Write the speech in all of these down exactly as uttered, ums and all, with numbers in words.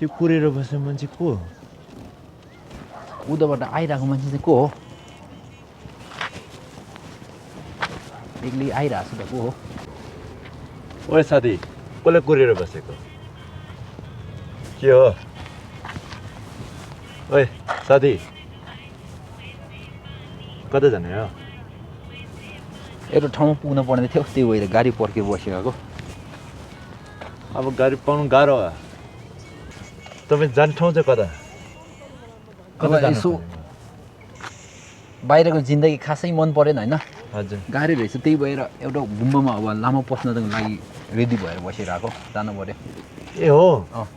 कुरेर बस्ने मान्छे को हो? उताबाट आइरहेको मान्छे चाहिँ को हो? एक्लै आइरहेको छ त, को हो? ओए साथी, कसलाई कुरेर बसेको? के हो? ओए साथी, कता जाने हो? एउटा ठाउँमा पुग्न पर्ने थियो, त्यही भएर गाडी पर्खेर बसिरहेको। अब गाडी पाउनु गाह्रो हो। तपाईँ जाने ठाउँ चाहिँ कता? अब कता जानु यसो पर्ने? बाहिरको जिन्दगी खासै मन परेन, होइन? हजुर। गाह्रै रहेछ, त्यही भएर एउटा गुम्बामा अब लामा पस्नको लागि रेडी भएर बसिरहेको, जानु पर्यो। ए हो? अँ।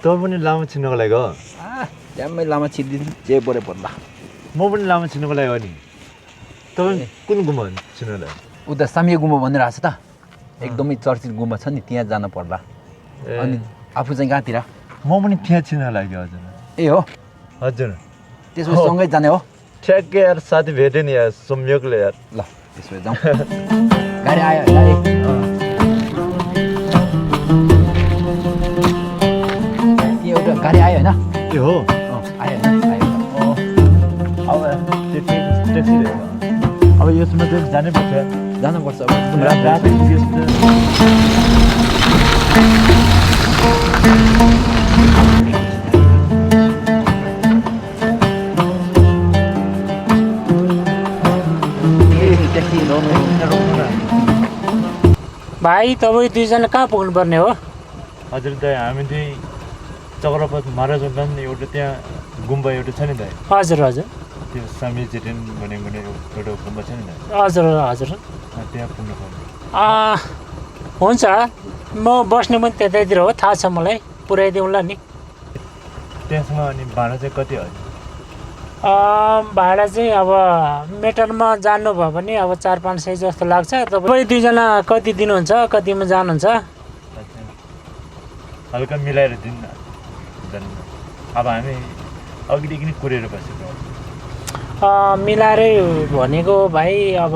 तपाईँ पनि लामा छिन्नको लागि हो? आ, ड्याम्मै लामा छिरिदिन्छु, जे परे पर्ला। म पनि लामा छिन्नको लागि हो नि। तपाईँ ए। कुन गुम्बा छिन्नको लागि? उता साम्य गुम्बा भनिरहेको छ त। एकदमै चर्चित गुम्बा छ नि, त्यहाँ जान पर्ला। ए। अनि आफू चाहिँ कहाँतिर? म पनि त्यहाँ छिन्नको लागि हजुर। ए हो? हजुर। त्यसो भए हो। सँगै जाने हो? ठ्याक्कै यार, साथी भेट्यो नि यार, संयोगले यार। ल, त्यसो भए जाउँ। गाडी आयो, गाडी। अँ। त्यो एउटा गाडी आयो, होइन? ए हो? अँ, आयो, होइन? आयो। अँ। अब त्यो ट्याक्सी, ट्याक्सी रहेछ। अब यसमा चाहिँ जानै पर्छ। जानुपर्छ अब। रात, रात भाइ, तपाईँ दुईजना कहाँ पुग्नुपर्ने हो? हजुर दाइ, हामी चाहिँ चक्रपथ महाराज उद्यान एउटा त्यहाँ गुम्बा एउटा छ नि दाइ। हजुर, हजुर। त्यो सामी जिटेन भन्ने, भन्ने एउटा गुम्बा छ नि दाइ। हजुर, हजुर। अँ, त्यहाँ पुग्नुपर्ने। अँ, हुन्छ, म बस्ने पनि त्यतैतिर हो, थाहा छ मलाई, पुऱ्याइदिउँला नि। त्यहाँसम्म अनि भाडा चाहिँ कति हो? अँ, भाडा चाहिँ अब मेटरमा जानुभयो भने अब चार पाँच सय जस्तो लाग्छ। तपाईँ दुईजना कति दिनुहुन्छ, कतिमा जानुहुन्छ? अच्छा। हल्का मिलाएर दिनु न। जानु न। अब हामी अघिदेखि नै कुरेर बसेको। अँ, मिलाएरै भनेको भाइ, अब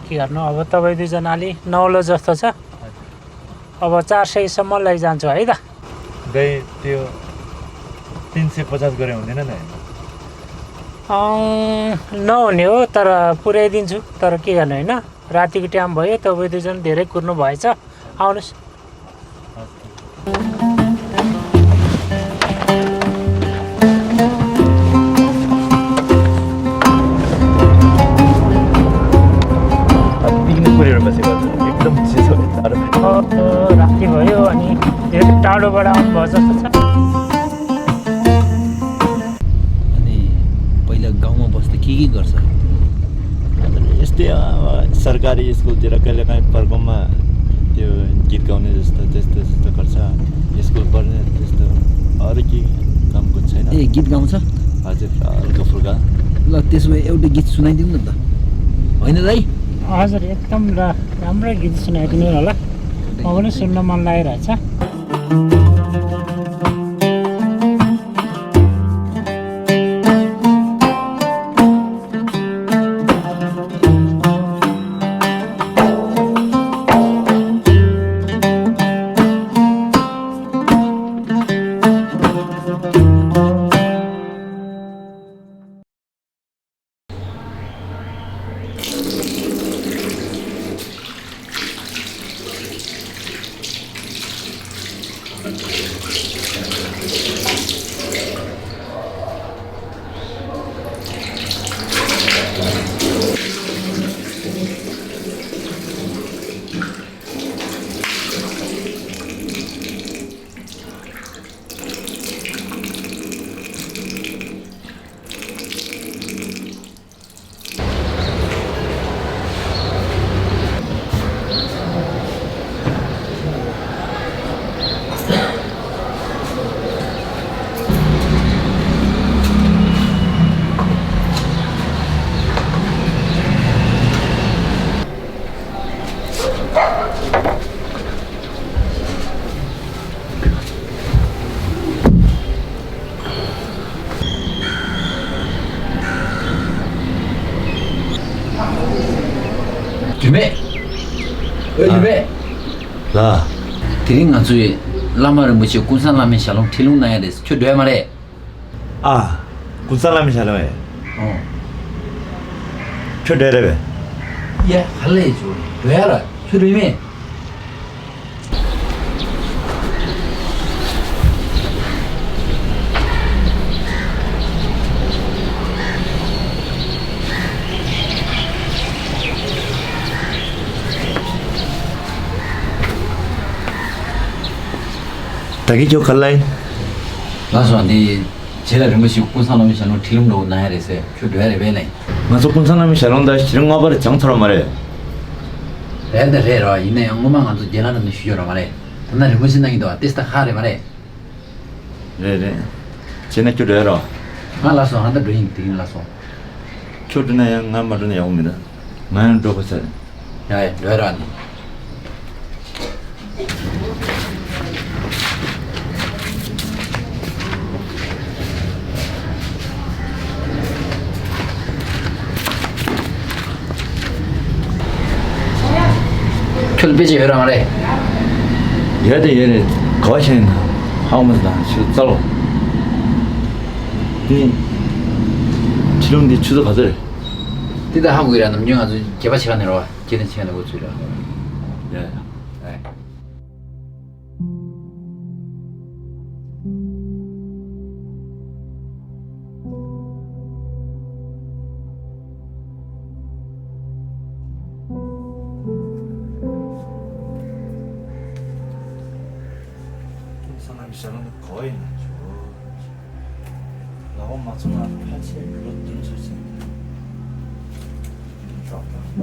के गर्नु, अब तपाईँ दुईजना अलि नौलो जस्तो छ। हजुर। अब चार सयसम्म लैजान्छु है त। दाइ, त्यो तिन सय पचास गरे हुँदैन दाइ? अँ, नहुने हो, तर पुर्याइदिन्छु। तर के गर्ने, होइन? रातिको टाइम भयो, तपाईँ दुईजना धेरै कुर्नु भएछ। आउनुहोस्। पिकनिक गरेर बसेको छ। एकदम चिसो छ। अ, राति भयो अनि धेरै टाढोबाट आउनुभयो जस्तो छ। अनि पहिला गाउँमा बस्दा के के गर्छ? यस्तै, अ, सरकारी स्कुलतिर कहिलेकाहीँ पर्कोमा त्यो गीत गाउने जस्तो, त्यस्तो, त्यस्तो गर्छ। स्कुल पढ्ने त्यस्तो, अरू केही कामको छैन। ए, गीत गाउँछ? हजुर, हल्का फुल्का। ल, त्यसो भए एउटा गीत सुनाइदिउँ न त। होइन दाइ? हजुर, एकदम र-, राम्रो गीत सुनाइदिनु होला। म पनि सुन्न मन लागिरहेछ। ཡུམ་པས། ཨོ་ཡུམ་པས། ལ། དེ་རིང་ང་ཚོའི་ བླ་མ་རིན་པོ་ཆེ་ཀུན་བཟང་བླ་མའི་ཞལ་ལུང་ཁྲིད་ལུང་གནང་ཡ་རེད། ཁྱོད་འགྲོ་ཡ་མ་རེད། ཨ། ཀུན་བཟང་བླ་མའི་ཞལ་ལུང་ཨེ། ཨོ། ཁྱོད་འགྲོ་ཡ་རེད་པས། ཡ་ཧ་ལས་ཆོ་འགྲོ་ཡ་ར་ཁྱོད་འགྲོ་ཡ་མེད། ད་གི་ཁྱོད་ག་ལ་ཡིན། ལགས་སོ། འདི་རྗེ་ལ་རིན་པོ་ཆེ་ཀུན་བཟང་བླ་མའི་ཞལ་ལུང་ཁྲིད་ལུང་འགྲོ་གནང་ཡ་རེད་ཟེར། ཁྱོད་འགྲོ་ཡ་རེད་པས་ལགས། ང་ཚོ་ཀུན་བཟང་བླ་མའི་ཞལ་ལུང་ད་ཞེ་རིང་སྔ་པར་སྦྱངས་ཚར་བ་མ་རེད། རེད་ད་རེད་རོ། ཡིན་ན་ཡང་སྔོན་མ་ང་ཚོ་རྗེ་ལ་རིན་པོ་ཆེ་ཞུ་ཡོད་རོ་མ་རེད། ད་ན་རིན་པོ་ཆེ་གནང་གི་འདུག་བ། ཏེ་སྟ་ཁག་རེད་མ་རེད། རེད་རེད། བྱས་ན་ཁྱོད་འགྲོ་ཡ་རོ། ང་ལགས་སོ། ང་ད་འགྲོ་ཡིན། དེ་ཡིན་ལགས་སོ། ཁྱོད་འགྲོ་ན་ཡང་ང་མ་འགྲོ་ན་ཡག་པོ་མི་འདུག་ང་ཡང་འགྲོ་དགོས་ས་རེད། ཡ་ཡ་འགྲོ་ཡ་རོ་ཨ་ནི། ཁྱོད་ལ་དཔེ་ཆ་ཡོད་རང་རེད། ཡོད་དེ་ཡོད་རེད། ག་བ་ཤེས་ན་ཧ་གོ་མ་སོང་། ད་ཆུ་ཚ་ལོ། དེ་ཁྲིད་ལུང་འདི་ཆུ་ཚོད་ག་ཚོད་རེད། དེ་ད་ཧ་གོ་གི་ར། ནམ་རྒྱུན་ང་ཚོ་བརྒྱད་པ་ཕྱེད་ཀ་ནས་རོ། བརྒྱད་དང་ཕྱེད་ཀ་ནས་འགོ་ཚུགས་ར། ཡ་ཡ། ཨེ། ཀུན་བཟང་བླ་མའི་ཞལ་ལུང་གོ་ཡིན་ན་ཆོག་ལག་པ་མ་ཚུགས་ན་ཕལ་ཆེར་ལོ་བདུན་ཚོད་ཕྱིན། རྫོགས་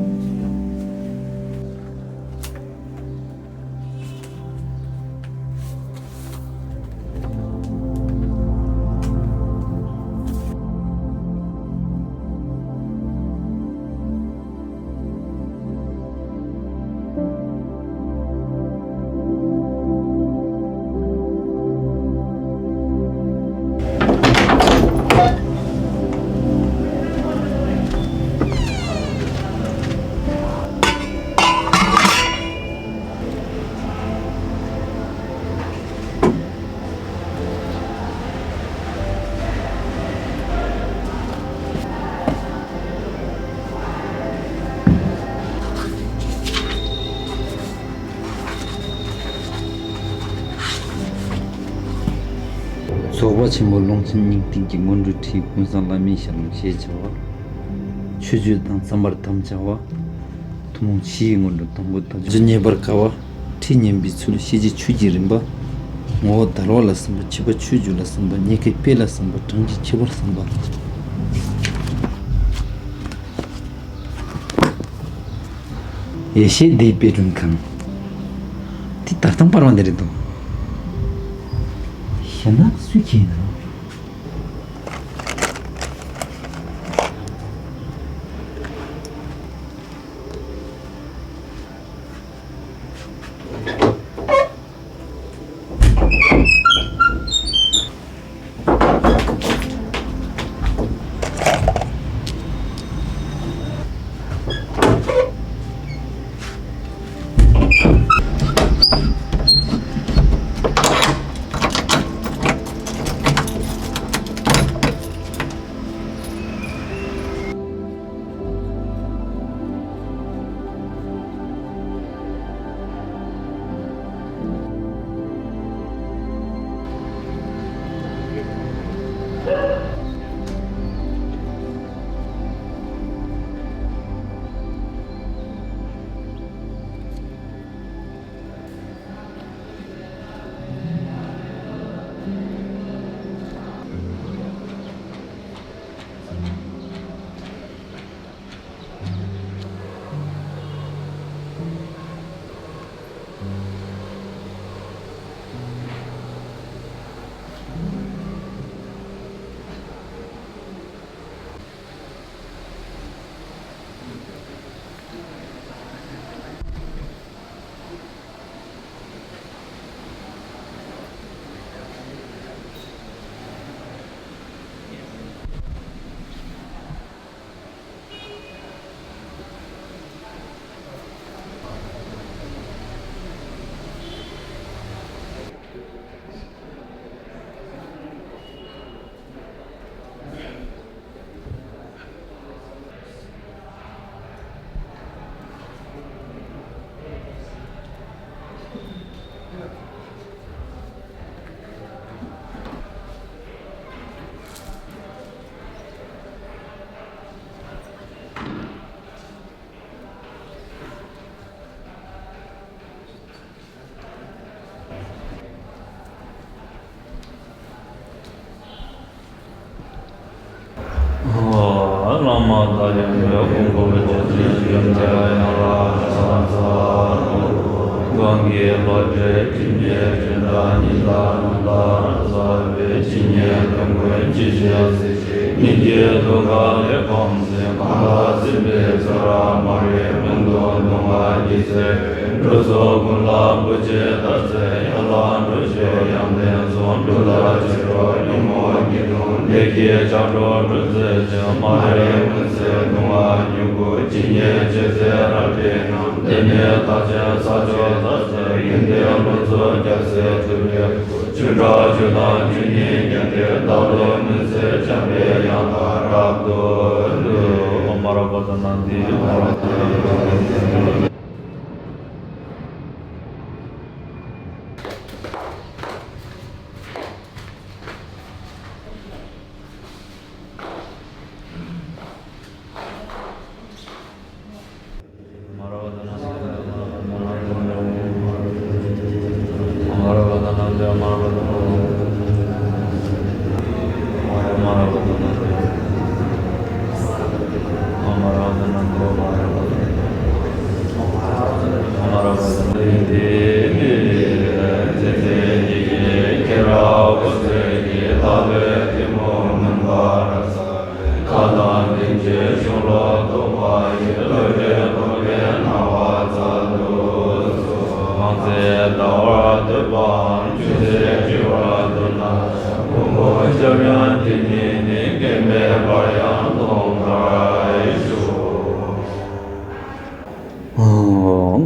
པ་ཆེན་པོ་ཀློང་ཆེན་སྙིང་ཐིག་གི་སྔོན་འགྲོའི་ཁྲིད་ཀུན་བཟང་བླ་མའི་ཞལ་ལུང་ཞེས་བྱ་བ། མཆོད་བརྗོད་དང་རྩོམ་པར་དམ་བཅའ་བ། ཐུན་མོང་ཕྱིའི་སྔོན་འགྲོ་དང་པོ་དང་རྒྱུ་ཉེས་པར་དཀའ་བ། ཁྲིད་ཉན་པའི་ཚུལ། ཤེས་བྱའི་ཆོས་ཀྱི་རིམ་པ། ངོ་བོ་དལ་བ་ལ་སོགས་པ། འཆད་པ་ཆོས་བརྗོད་ལ་སོགས་པ། རྙེད་དཀའི་དཔེ་ལ་སོགས་པ། གྲངས་ཀྱི་ཁྱད་པར་སོགས་པ། ཡེ་ཤེས་སྡེའི་དཔེ་སྐྲུན་ཁང་། དེ་ད་ཐེངས་པར་བ་འདི་རེད་འདུག་ཞེ་ན་སུས་ཁྱེར་ཡིན་ནམ། གང་གི་བློ་གྲོས་ཇི་སྙེད་ཅི་འདྲ་ཉིད་ལ་ནམ་མཁའ་རྫོགས་པའི་ཇི་སྙེད་དོན་ཀུན་ཇི་བཞིན་གཟིགས་ཤིང་ཉིད་ཀྱི་སྡུག་བསྔལ་ལས་ཕམ་ཟིན་གང་ལ་སྲིད་པའི་ཚེ་རབས་མ་རིག་མུན་དུ་སྡུག་བསྔལ་གྱིས་གཟིར་བའི་འགྲོ་ཚོགས་ཀུན་ལ་བུ་འཆི་ལྟར་གཟིགས། ཡང་ལ་འགྲོ་ཤེས་ཡང་དེ་ཚོ་འགྲོ་ལ་ཕྱི་རོལ་ཉོན་མོངས་ཀྱི་དུག་ལས་ཀྱི་ལྕགས་སྒྲོག་འགྲོ་མཛད་ཅིང་མ་རིག་མུན་སེལ་སྡུག་བསྔལ་མྱུ་གུ་ཇི་སྙེད་ཅི་ཚེ་རབ་བྲིས་རྣམས། དེ་ནས་རྟག་ཆད་ས་ཕྱོགས་མཐར་ཕྱིན་ཡོན་ཏན་ལོ་ཚོད་བརྒྱ་ཚེ་ཐུབ་པའི་སྒོ། ཆོས་སྒྲ་ཆོས་དང་ཆོས་ཉིད་ཉན་ཏེ་བདག་བློ་མུན་སེལ་འཇམ་པའི་དབྱངས་དང་རབ་ཏུ་འདུད། ཨོཾ་མ་ར་པ་དྷ་ན་དྷཱིཿ།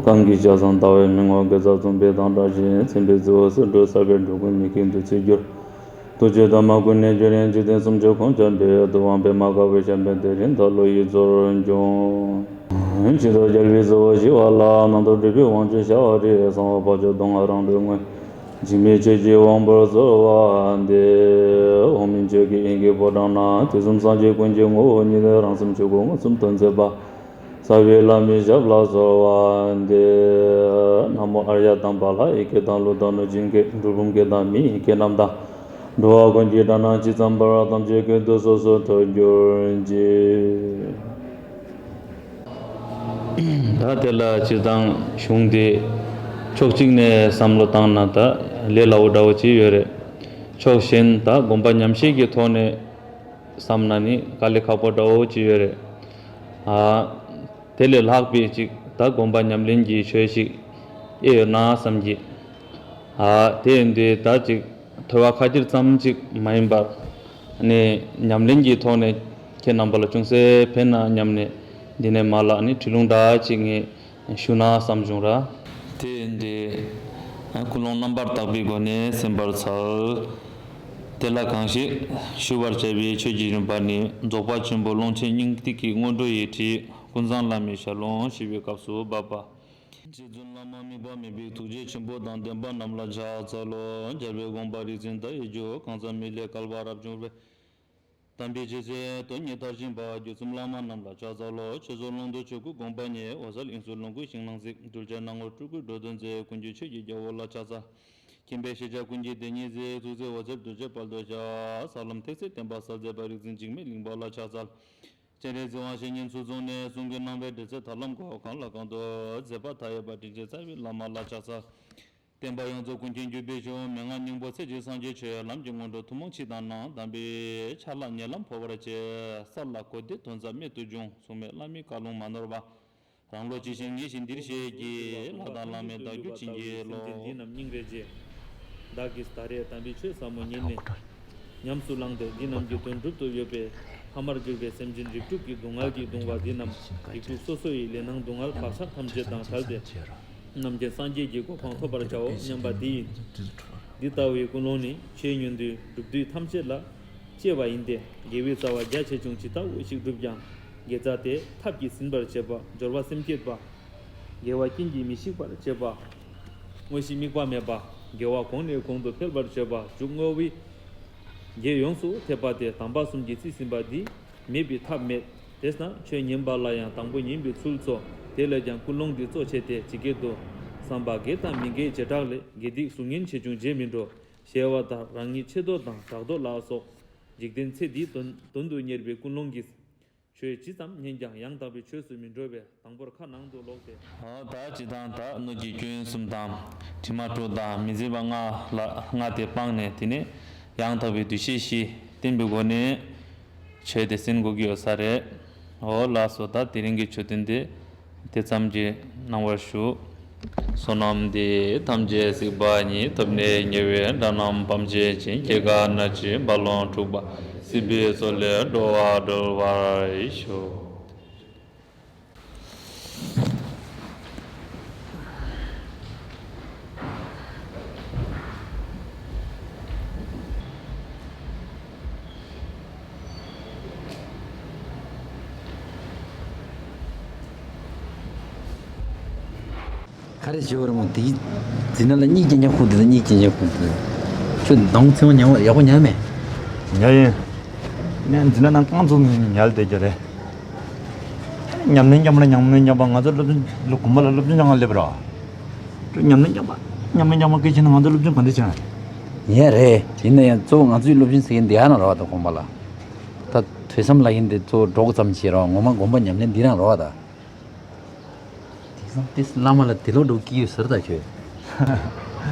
གང་གིས་ཆ་ཚང་ལྟ་བའི་མི་ངོ་དགེ་རྩ་རྩོམ་པའི་དང་བཀྲ་ཤིས་འཚེམ་པའི་རྩེ་བོ་སུ་འགྲོ་ས་པའི་འགྲོ་ཀུན་མི་ཁེགས་འདུ་ཚེ་འགྱུར། ཐུགས་རྗེ་དམ་མ་ཀུན་ནས་བསྒྱུར་ཡང་འཇིག་རྟེན་སུམ་ཅུ་ཁོང་ཁྱབ་འདུལ་དུ་དབང་པའི་མ་འགགས་པའི་ཞབས་པད་དེ་རིང་ད་ལོ་ཡི་རྫོགས་འབྱུང་། ཇི་ལྟར་རྒྱལ་བའི་གཙོ་བོ་ཞི་བ་ལྷ། རྣམ་དག་སྒྲུབ་པའི་དབང་ཕྱུག་ཤཱཀྱ་རིའི་གསང་བ་འཕགས་མཆོག་གདོང་ལྔ་རང་གྲོལ་དངོས། འཇིགས་མེད་ཆོས་ཀྱི་དབང་པོར་གསོལ་བ་འདེབས། འོག་མིན་ཆོས་ཀྱི་དབྱིངས་ཀྱི་ཕོ་བྲང་ན། དུས་གསུམ་སངས་རྒྱས་ཀུན་གྱི་ངོ་བོ་ཉིད། རང་སེམས་ཆོས་སྐུ་མངོན་སུམ་སྟོན་མཛད་པ། རྩ་བའི་བླ་མའི་ཞབས་ལ་གསོལ་བ་འདེབས། ན་མོ་ཨཱརྱ་དམ་པ་ལྷ་ཡི་སྐད་དང་ཀླུ་དང་གནོད་སྦྱིན་སྐད། འགྲོ་འབུམ་སྐད་དང་མི་ཡི་སྐད་རྣམས་དང་། འགྲོ་བ་ཀུན་གྱི་སྒྲ་རྣམས་ཇི་ཙམ་པར། ཐམས་ཅད་སྐད་དུ་སོ་སོར་ཐོས་གྱུར་ཅིག། ད་དེ་ལ་སྤྱིར་བཏང་གཞུང་དེ་ཕྱོགས་གཅིག་ནས་བསམ་བློ་བཏང་ན་ད་ལས་སླ་བོ་འདྲ་བོ་ཅིག་ཡོད་རེད། ཕྱོགས་གཞན་ད་སྒོམ་པ་ཉམས་བཞེས་ཀྱི་ཐོག་ནས་བསམ་ན་ནི་དཀའ་ལས་ཁག་པོ་འདྲ་བོ་ཅིག་ཡོད་རེད། ཨ། དེ་ལས་ལྷག་པའི་ཅིག་ད་སྒོམ་པ་ཉམས་ལེན་གྱི་ཆོས་ཤིག་ཨེ་ཡོད་ན་བསམ་གྱི། ཨ། དེ་ཡིན་དུས་ད་ཅིག་ཐོས་པ་ཁ་ཁྱེར་ཙམ་ཅིག་མ་ཡིན་པར་ནི་ཉམས་ལེན་གྱི་ཐོག་ནས་ཁྱེད་རྣམ་པ་ལ་ཅུང་ཟད་ཕན་ན་སྙམ་ནས་འདི་ནས་མར་ལ་ནི་ཁྲིད་ལུང་འདྲ་ཅིག་ངས་ཞུ་ན་བསམ་བྱུང་ར། དེ་ཡིན་དུས་ཀུན་སློང་རྣམ་པར་དག་པའི་སྒོ་ནས་གསན་པར་འཚལ། དེ་ལ་གང་ཞིག་ཞུ་བར་བྱ་བའི་ཆོས་ཀྱི་རིམ་པ་ནི་རྫོགས་པ་ཆེན་པོ་ཀློང་ཆེན་སྙིང་ཐིག་གི་སྔོན་འགྲོ་ཡི་ཁྲིད་ཀུན་བཟང་བླ་མའི་ཞལ་ལུང་ཞེས་པའི་སྐབས་སུ་བབ་པ། རྗེ་བཙུན་བླ་མ་དམིགས་པ་མེད་པའི་ཐུགས་རྗེ་ཆེན་པོ་དང་ལྡན་པ་རྣམས་ལ་ཕྱག་འཚལ་ལོ། རྒྱལ་བའི་དགོངས་པ་རིག་འཛིན་དང་ཡིད་འགྱུར་གང་ཟག་མི་ལས་བསྐལ་པ་རབ་བྱུང་བའི་དམ་པའི་རྗེ་བཙུན་དོན་གཉིས་མཐར་ཕྱིན་པ་བརྒྱུད་གསུམ་བླ་མ་རྣམས་ལ་ཕྱག་འཚལ་ལོ། ཆོས་ཚོགས་ཀློང་དུ་ཆོས་སྐུ་དགོངས་པ་བརྙེས། འོད་གསལ་དབྱིངས་སུ་ལོངས་སྐུའི་ཞིང་རྣམས་གཟིགས། གདུལ་བྱ་སྣང་ངོར་སྤྲུལ་སྐུའི་འགྲོ་དོན་མཛད། ཀུན་གྱི་ཆོས་ཀྱི་རྒྱལ་པོ་ལ་ཕྱག་འཚལ། མཁྱེན་པའི་ཤེས་བྱ་ཀུན་གྱི་བདེན་གཉིས་གཟིགས། ཐུགས་བརྩེ་འོད་ཟེར་གདུལ་བྱའི་དཔལ་དུ་ཤར། ས་ལམ་ཐེག་ཚད་བསྟན་པ་གསལ་མཛད་པ། རིག་འཛིན་འཇིགས་མེད་གླིང་པ་ལ་ཕྱག་འཚལ། སྤྱན་རས་གཟིགས་དབང་བཤེས་གཉེན་ཚུལ་བཟུང་ནས། གསུང་གི་སྣང་བས་འབྲེལ་ཚད་ཐར་ལམ་སྒོ། གང་ལ་གང་འདུལ་མཛད་པ་མཐའ་ཡས་པ། དྲིན་ཅན་རྩ་བའི་བླ་མ་ལ་ཕྱག་འཚལ། བསྟན་པ་ཡོངས་རྫོགས་ཀུན་མཁྱེན་བརྒྱུད་པའི་གཞུང་། མན་ངག་སྙིང་པོ་ཚད་ཀྱི་སངས་རྒྱས་ཆོས། ལམ་གྱི་སྔོན་འགྲོ་ཐུན་མོང་སྤྱི་དང་ནང་། དམ་པའི་ཆ་ལག་ཉེ་ལམ་འཕོ་བར་བྱེད། ས་ལ་གོ་བདེ་དོན་རྩ་རྨད་དུ་བྱུང་། མཚུངས་མེད་བླ་མའི་བཀའ་ལུང་མ་ནོར་བ། རང་བློ་ཇི་བཞིན་ངེས་ཤིང་འདིར་བཤད་ཀྱི། ལྷ་དང་བླ་མའི་བདག་རྒྱུད་བྱིན་གྱིས་རློབས། འདི་རྣམས་སྙིང་རེ་རྗེ། བདག་གིས་ད་རེས་དམ་པའི་ཆོས་ཟབ་མོ་ཉིད་ནས་ཉམས་སུ་བླངས་ཏེ། འདི་རྣམས་ཀྱི་དོན་སྒྲུབ་ཏུ་ཡོད་པའི་ཕ་མར་གྱུར་པའི་སེམས་ཅན་རིགས་དྲུག་གི་སྡུག་བསྔལ་གྱི་གདུང་བ་འདི་རྣམས་རིགས་དྲུག་སོ་སོ་ཡི་ལས་སྣང་སྡུག་བསྔལ་བག་ཆགས་ཐམས་ཅད་དང་བྲལ་ཏེ། རྣམ་མཁྱེན་སངས་རྒྱས་ཀྱི་གོ་འཕང་ཐོབ་པར་བྱའོ་སྙམ་པ་འདི་ཡིན། འདི་ལྟ་བུའི་ཀུན་སློང་ནི་ཆོས་ཉན་དུས་སྒྲུབ་དུས་ཐམས་ཅད་ལ་སྐྱེ་བ་ཡིན་ཏེ། དགེ་བའི་རྩ་བ་རྒྱ་ཆེ་ཆུང་ཇི་ལྟ་བུ་ཞིག་བསྒྲུབས་ཀྱང་དགེ་རྩ་དེ་ཐབས་ཀྱིས་ཟིན་པར་བྱེད་པ། སྦྱོར་བ་སེམས་བསྐྱེད་པ། དགེ་བ་རྐྱེན་གྱིས་མི་ཤིགས་པར་བྱེད་པ། དངོས་གཞི་དམིགས་པ་མེད་པ། དགེ་བ་གོང་ནས་གོང་དུ་འཕེལ་བར་བྱེད་པ། མཇུག་བསྔོ་བའི་རྒྱས་ཡོངས་སུ་ཐེབས་པ་སྟེ། དམ་པ་གསུམ་གྱིས་རྩིས་ཟིན་པ་འདི་མེད་པའི་ཐབས་མེད། དེས་ན་ཆོས་ཉན་པ་ལ་ཡང་དང་པོ་ཉན་པའི་ཚུལ་གཙོ། དེ་ལས་ཀྱང་ཀུན་སློང་འདི་གཙོ་བྱས་ཏེ་ཇི་སྐད་དུ། བསམ་པ་དགེ་དང་མི་དགེའི་བྱེ་བྲག་ལས། དགེ་སྡིག་གཟུགས་བརྙན་ཆེ་ཆུང་རྗེས་མི་འགྲོ། ཞེས་པ་ལྟར་རང་ཉིད་ཆེ་མཐོ་དང་གྲགས་མཐོ་ལ་སོགས་འཇིག་རྟེན་ཚེ་འདིའི་དོན་དོན་དུ་གཉེར་བའི་ཀུན་སློང་གིས། ཆོས་ཇི་ཙམ་ཉན་ཀྱང་ཡང་དག་པའི་ཆོས་སུ་མི་འགྲོ་བས། དང་པོར་ཁ་ནང་དུ་ལོག་སྟེ། ད་སྤྱིར་བཏང་ད་སྣོད་ཀྱི་སྐྱོན་གསུམ་དང་། དྲི་མ་དྲུག་དང་མི་བརྫུན་པ་ལྔ་ལ་ལྔ་དེ་སྤངས་ནས། དེ་ནས་ཡང་དག་པའི་འདུ་ཤེས་བཞི་བསྟེན་པའི་སྒོ་ནས་ཆོས་དེ་གསན་དགོས་ཀྱི་ཡོད་ས་རེད། འོ་ལགས་སོ། ད་དེ་རིང་གི་ཆོས་ཐུན་དེ་དེ་ཙམ་གྱིས་གནང་བར་ཞུ། བསོད་ནམས་འདི་ཡིས་ཐམས་ཅད་གཟིགས་པ་ཉིད། ཐོབ་ནས་ཉེས་པའི་དགྲ་རྣམས་ཕམ་བྱས་ཤིང་། སྐྱེ་རྒ་ན་འཆིའི་རྦ་ཀློང་འཁྲུགས་པ། སྲིད་པའི་མཚོ་ལས་འགྲོ་བ་སྒྲོལ་བར་ཤོག། ག་རེ་བྱེད་པ་རེད་མོ། དེ་འཛིན་གྲྭ་ལ་གཉིད་སྐྱེལ་མཁན་ཁུག་དེ་ལ་གཉིད་སྐྱེལ་མཁན་ཁུག་དེ། ཁྱོད་མདང་མཚན་མོ་ཉལ་བ་ཡག་པོ་ཉལ་མེད། ཉལ་ཡིན། ངས་འཛིན་གྲྭ་ནང་རྐང་བཙུགས་ནས་ཉལ་བསྡད་ཀྱི་རེད། ཉམས་ལེན་རྐྱང་པ་ལ་ཉམས་ལེན་རྐྱང་པ། ང་ཚོ་སློབ་སྦྱོང་ལ་དགོན་པ་ལ་སློབ་སྦྱོང་སྦྱང་ག་སླེབས་ར། ཉམས་ལེན་རྐྱང་པ། ཉམས་ལེན་རྐྱང་པ་སྐད་ཆ་ནི་ང་ཚོ་སློབ་སྦྱོང་ག་འདྲ་བྱེད་ན། ཡིན་རེད། ཡིན་ན་ཡང་གཙོ་བོ་ང་ཚོའི་སློབ་སྦྱོང་ཟེར་མཁན་འདི་ཧ་ན་ར་བ་དང་དགོན་པ་ལ། ད་ཐོས་བསམ་ལ་ཡིན་ཏེ་གཙོ་བོ་སྒྲོག་ཙམ་བྱེད་ར་བ། ངོ་མ་དགོན་པ་ཉམས་ལེན་འདི་རང་ར་བ་ད། དེང་སང་ཏིས་བླ་མ་ལ་དེ་ལོག་འགྲོ་གི་ཡོད་ཟེར་ད་ཁྱོད།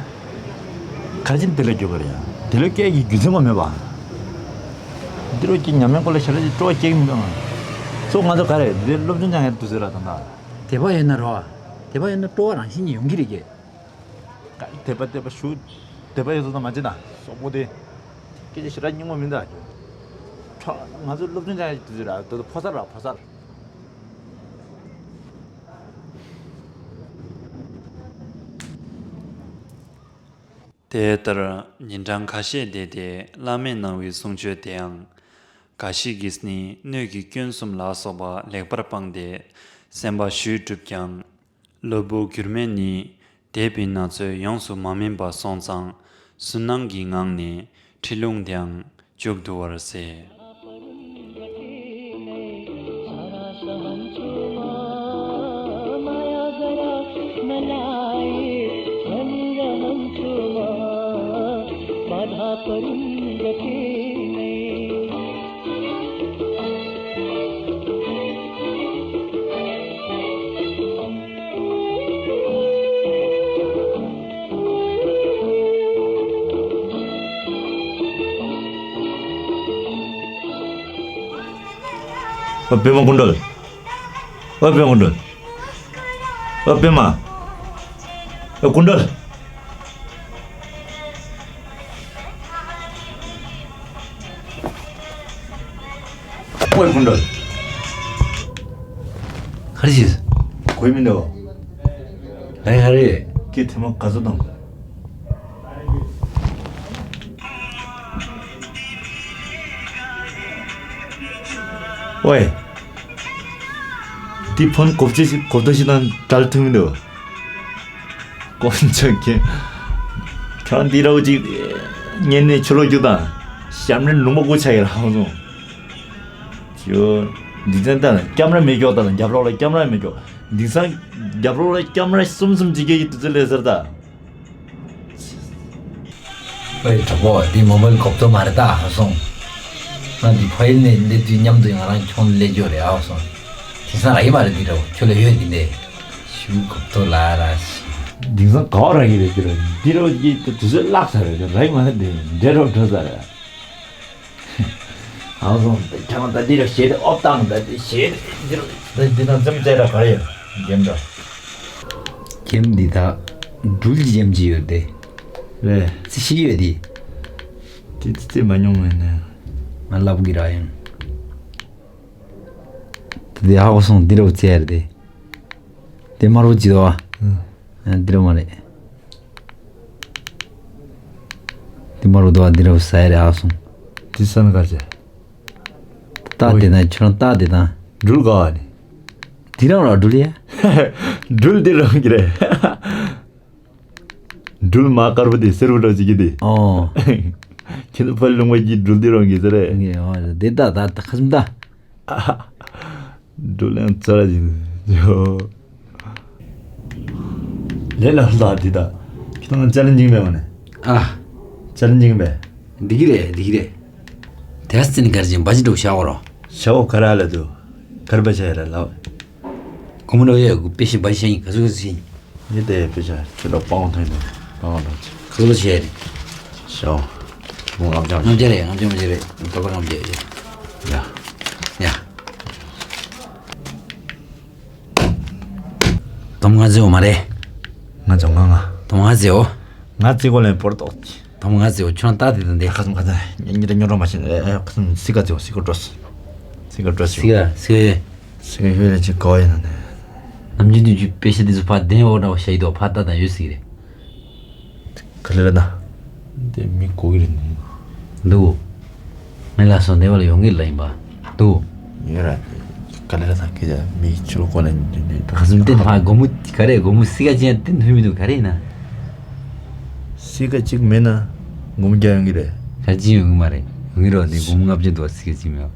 ག་ཅིན་དེ་ལ་རྒྱུ་ག་རེ་ཡང་དེ་ལོག་སྐད་ཀྱི་རྒྱུ་མཚན་མ་མེད་པ། འདི་རོ་ཀྱི་ཉམས་ལེན་སྐོར་ལ་ཞེ་དྲག་ཅིག་སྤྲོ་བ་སྐྱེ་གི་མི་འདུག་ཨང་། སོ་ང་ཚོ་ག་རེ་འདི་སློབ་སྦྱོང་སྦྱང་ཡ་འདུག་ཟེར་ར་ད་ད། དད་པ་ཡོད་ན་རོ། དད་པ་ཡོད་ན་སྤྲོ་བ་རང་བཞིན་གྱིས་ཡོང་གི་རེད་ཀྱེ། ག་དད་པ་དད་པ་ཞུ། དད་པ་ཡོད་ཚོ་ད་མ་བྱེད་ན་སོག་པོ་དེ། སྐད་ཆ་ཞེ་དྲག་སྙིང་པོ་མི་འདུག་ཨ། ཁྱོད་ང་ཚོ་སློབ་སྦྱོང་སྦྱང་ཡ་འདུག་ཟེར་ར་ད་ད་ཕོ་གསར་ར་ཕོ་གསར། དེ་ལྟར་ཉིན་གྲངས་ཁ་ཤས་བསྡད་དེ་བླ་མས་གནང་བའི་གསུང་ཆོས་དེའང་། འགའ་ཞིག་གིས་ནི་སྣོད་ཀྱི་སྐྱོན་གསུམ་ལ་སོགས་པ་ལེགས་པར་སྤངས་ཏེ་སེམས་པ་བཞིས་བསྒྲུབས་ཀྱང་། གློ་བུར་འགྱུར་མེད་ནི་དད་པའི་ན་ཚོད་ཡོངས་སུ་མ་སྨིན་པ་སོང་ཙང་སུན་སྣང་གི་ངང་ནས་ཁྲིད་ལུང་དེའང་མཇུག་བསྡུ་བར་ཟད། ཨ་པད་མ་སྐུ་མགྲོན། ཨ་པད་མ་སྐུ་མགྲོན། ཨ་པད་མ། ཨ་སྐུ་མགྲོན། ཨོའི་སྐུ་མགྲོན། ག་རེ་བྱེད། གོ་མི་འདུག་ཨ་ཡ་རེད། ཁྱེད་ཐེངས་མ་ག་ཚོད་བཏང་། ཨོའི། འདི་ཕོན་གོ་ཆ་ཞིག་གོ་ཐོས་ཤིག་དང་འདྲ་ལ་ཐུག་མི་འདུག་དཀོན་མཆོག་མཁྱེན། ཁྱོད་འདི་རོགས་ཅིག་ཉན་ནས་ཆུ་ལོག་རྒྱུག་དང་། ཞབས་འདྲེན་ལུང་པ་དགུ་ཆགས་ཡོད་ར་ཧོ་སོང་། ཇོ། འདི་ཚན་ལྟ་ན་ཀེམ་ར་མེད་ཀྱོག་ལྟ་ན་རྒྱབ་ལོགས་ལ་ཀེམ་ར་མེད་ཀྱོག་འདི་ཚང་རྒྱབ་ལོགས་ལ་ཀེམ་ར་གསུམ་གསུམ་ཅིག་སྐྱེལ་གྱི་དུས་ཚོད་སླེབས་ཟེར་ད། ཨོའི་གྲོགས་པོ་འདི་མོ་བའིལ་གོབ་ཏོ་མ་རེད་ད་ཧ་སོང་། ང་འདི་ཕ་ཡུལ་ནས་སླེབས་དུས་མཉམ་དུ་ང་རང་ཁྱོད་སླེབས་རྒྱུ་རེད་ཧ་སོང་། དེང་སང་རག་གི་མ་རེད་འདི་འདྲ་བོ་ཁྱོད་ལ་ཡོད་འདི་འདྲས། ཞུ་གོབ་ཏོ་ལ་ར་ཤི། དེང་སང་ག་བ་རག་གི་རེད་འདི་ར་འདི་ར་གི་དུས་ཚོད་བརླག་ཚར་རེད་རག་གི་མ་རེད་འདི་འདྲ་རོ་འགྲོ་ཚར་རེད། ཨང་སོང་། ཁྱེད་རང་ད་འདི་ར་ཞེད་དེ་ཨོབ་བཏང་ད་འདི་ཞེད་དེ་འདི་ར་འདི་ན་འཛེམ་བྱས་ར་ག་རེ་ཡོད་འགེམ་འདྲ། འགེམ་འདི་ད་སྦྲུལ་གྱི་འགེམ་གྱི་ཡོད་དེ། རེད། ཙི་ཤི་ཡོད་དེ། དེ་ཙི་ཙི་མ་མྱོང་མེད་ནས། ང་ལབ་གི་ར་ཡང་། ད་འདི་ཧ་གོ་སོང་འདི་ར་བཙལ་ཡ་རེད་དེ། དེ་དམར་པོ་ཅིག་འདུག་ཨ། འདི་ར་མ་རེད། འདི་དམར་པོ་འདུག་ཨ། འདི་ར་ཟ་ཡ་རེད་ཨ་སོང་། འདི་ས་ན་ག་ཅེ། སྟག་དེ་དང་ཁྱོད་རང་སྟག་དེ་དང་། སྦྲུལ་ག་བ་ནི། འདི་རང་ར་སྦྲུལ་ཡ། སྦྲུལ་འདི་རང་གི་རེད། སྦྲུལ་མ་དཀར་པོ་དེ་སེར་པོ་འདྲ་ཅིག་གི་དེ། ཨོ། ཁྱེད་ཚོ་ཕར་ལུང་པ་གི་སྦྲུལ་འདི་རང་གི་ཟེར་རེད། ངས་ཨོ་དེ་ད་ད་ད་ཁ་སུམ་ད། སྒྲོ་གླེང་ཚོར་ར་ཅིག་ཡོ། ལས་ལ་ལ་འདི་ད། ཁྱེད་རང་ཅ་ལེན་ཇིང་མེད་མ་ནས། ཨ། ཅ་ལེན་ཇིང་མེད། འདི་གི་རེད་འདི་གི་རེད། དེ་སི་ནི་གར་ཅིང་བ་ཅི་འགྲོ་ཤ་འོ་རོ། ཤ་འོ་ག་ར་ལ་དུ། གར་པ་ཆ་ཡ་ར་ལ། གོ་མོ་ལོ་ཡ་གུ་པེ་ཤི་བ་ཤ་ཡིན་ག་ཟུག་ཟིན། ནི་དེ་པེ་ཤ་ཁྱོད་ལ་པང་ཐོན་ནས་པང་ལ་ཆ། ག་ཟུག་ཆ་ཡ་རེད། ཤོ། མོ་ལྔ་བརྒྱ་ལྔ་བརྒྱ་རེད། ལྔ་བརྒྱ་མ་བརྒྱ་རེད། ཏོག་པ་ལྔ་བརྒྱ་ཡ། ཡ། ཡ། དོམ་ང་ཟེའོ་མ་རེད། ང་ཚོ་ང་ང་། དོམ་ང་ཟེའོ། ང་ཚི་གོ་ལེན་པོར་ཏོག་ཅི། དོམ་ང་ཟེའོ་ཁྱོད་ལྟ་དེ་དང་དེ། ཁ་སུམ་ཁ་ཚ་ཉི་ཉི་ཉོ་རོ་མ་ཤེས། ཨེ་ཁ་སུམ་སི་ཀ་ཚེའོ་སི་ཀ་འགྲོ་སི། སི་ཀ་འགྲོ་སི། སི་ཀ་སི་ཀ་ཡོད་རེད་ཅི་གོ་ཡིན་ན་ནས། ནམ་རྒྱུན་དུས་རྒྱུ་པེ་ཤ་དེ་ཚོ་ཕ་དེན་འོ་འདྲ་བ་ཤ་ཡི་དོ་ཕ་ལྟ་དང་ཡོད་སི་རེད། ག་ལེ་རེད་ད། དེ་མི་གོ་གི་རེད་ནི། འདུག་ངས་ལ་སོ་འདེ་བ་ལ་ཡོང་གི་ལ་ཡིན་པ། འདུག་ཡོད་ར། ག་ལེ་ར་ད་གི་ད་མི་ཆུ་ལོ་གོ་ལ་ནི་ནི་ག་སུམ་ཏན་ཕ་སྒོ་མུ་ག་རེ་སྒོ་མུ་སི་ཀ་ཅན་ཏན་ཐུ་མི་འདུག་ག་རེ་ཡིན་ན། སི་ཀ་གཅིག་མེད་ན་སྒོ་མུ་རྒྱག་ཡོང་གི་རེད། ག་ཅི་ཡོང་གི་མ་རེད། ཡོང་གི་རོ་དེ་སྒོ་མུ་ལྔ་བཅུ་འདུག་སི་ཀ་གཅིག་མེད་པ།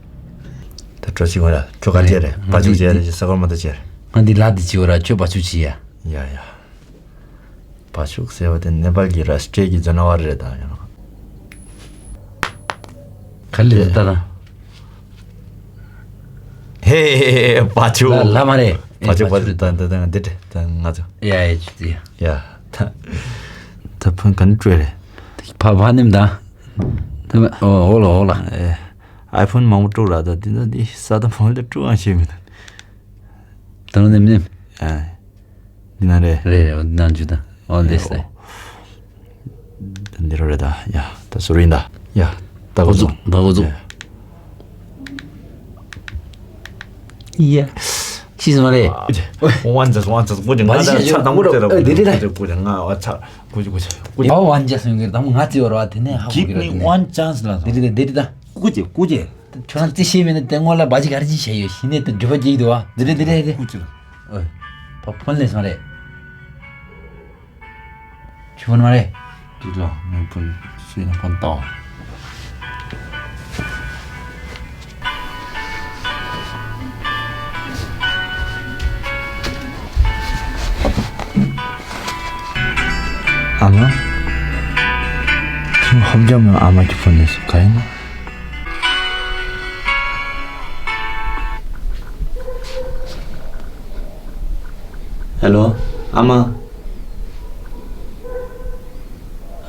ད་གྲོ་ཞིག་ང་ར་ཁྱོ་ག་ཅེ་རེད། བ་ཕྱུགས་ཅེ་རེད་ཅེ་ས་གོར་མ་ད་ཅེ་རེད། ང་འདི་ལ་འདི་ཅི་བ་ར་ཁྱོད་བ་ཕྱུགས་ཅི་ཡ། ཡ་ཡ། བ་ཕྱུགས་ཟེར་བ་དེ་ནེ་པཱལ་གྱི་ར་སི་ཊེ་ཊི་གི་ཛ་ན་ཝར་རེད་ད་ཡང་། ག་ལེ་ད་ད། ཧེ་ཧེ་ཧེ་བ་ཕྱུགས། ལ་ལ་མ་རེད། བ་ཕྱུགས་བ་ཕྱུགས་ད་ད་ད་འདི་དེ་ད་ང་ཚོ། ཡ་ཡ་ཅི་ཅི་ཡ། ཡ་ད་ད་ཕོན་ག་ནས་སྤྲོད་རེད། ཕ་ཕ་ནེམ་ད། ད་ཨོ་ཨོ་ལ་ཨོ་ལ། ཨེ་ཨའི་ཕོན་མང་པོ་སྤྲོད་ར་ད་འདི་ན་འདི་ས་ད་མང་པོ་ལ་སྤྲོད་ཨང་ཤེས་མི་འདུག་ད་ནེམ་ནེམ། ཨ། འདི་ན་རེད། རེད་རེད། འོ་འདི་ན་འཇུ་ད། འོ་འདི་སེ། འོ། འདི་རུ་རེད་ད། ཡ་ད་ཟུར་ཡིན་ད། ཡ་ད་གོ་ཚུགས་ད་གོ་ཚུགས། ཡ། ཤི་སོང་རེད། ཝན་ཛ་ཝན་ཛ་ཀུ་ཅི་ང་ད་ཆ་དང་པོ་དེ་ར་ཀུ་ཅི་ཀུ་ཅི་ང་ཨ་ཆ་ཀུ་ཅི་ཀུ་ཅི་ཀུ་ཅི། ཨོ་ཝན་ཛ་སོང་གི་རེད་ད་མོ་ང་ཙི་བར་བ་དེ་ནས་ཧ་གོ་གི་རེད། ཝན་ཅན་སི་ལ་སོང་། འདི་རེད་འདི་རེད་ད། ཀུ་ཅི་ཀུ་ཅི། ཁྱོད་རང་རྩིས་ཤེས་མེད་ན་དེ་སྔོན་ལ་བ་ཅི་ག་རེ་ཅི་བྱས་ཡོད་ཤི་ནས་དེ་འགྲུལ་པ་སྐྱེ་གི་འདུག་བ། འདི་རེད་འདི་རེད་འདི། ཀུ་ཅི་ལ། ཨོ། ཕ་ཕོན་ལས་སོང་རེད། ཁྱོད་ཕོན་མ་རེད། འདི་ལ་ངའི་ཕོན་སུ་ཡིན་ན་ཕོན་བཏང་བ། ཨ་མ། ཁྱོད་ཧོབ་རྒྱབ་ནས་ཨ་མ་གི་ཕོན་ལས་སོང་ག་ཡིན་ན། ཧེ་ལོ། ཨ་མ།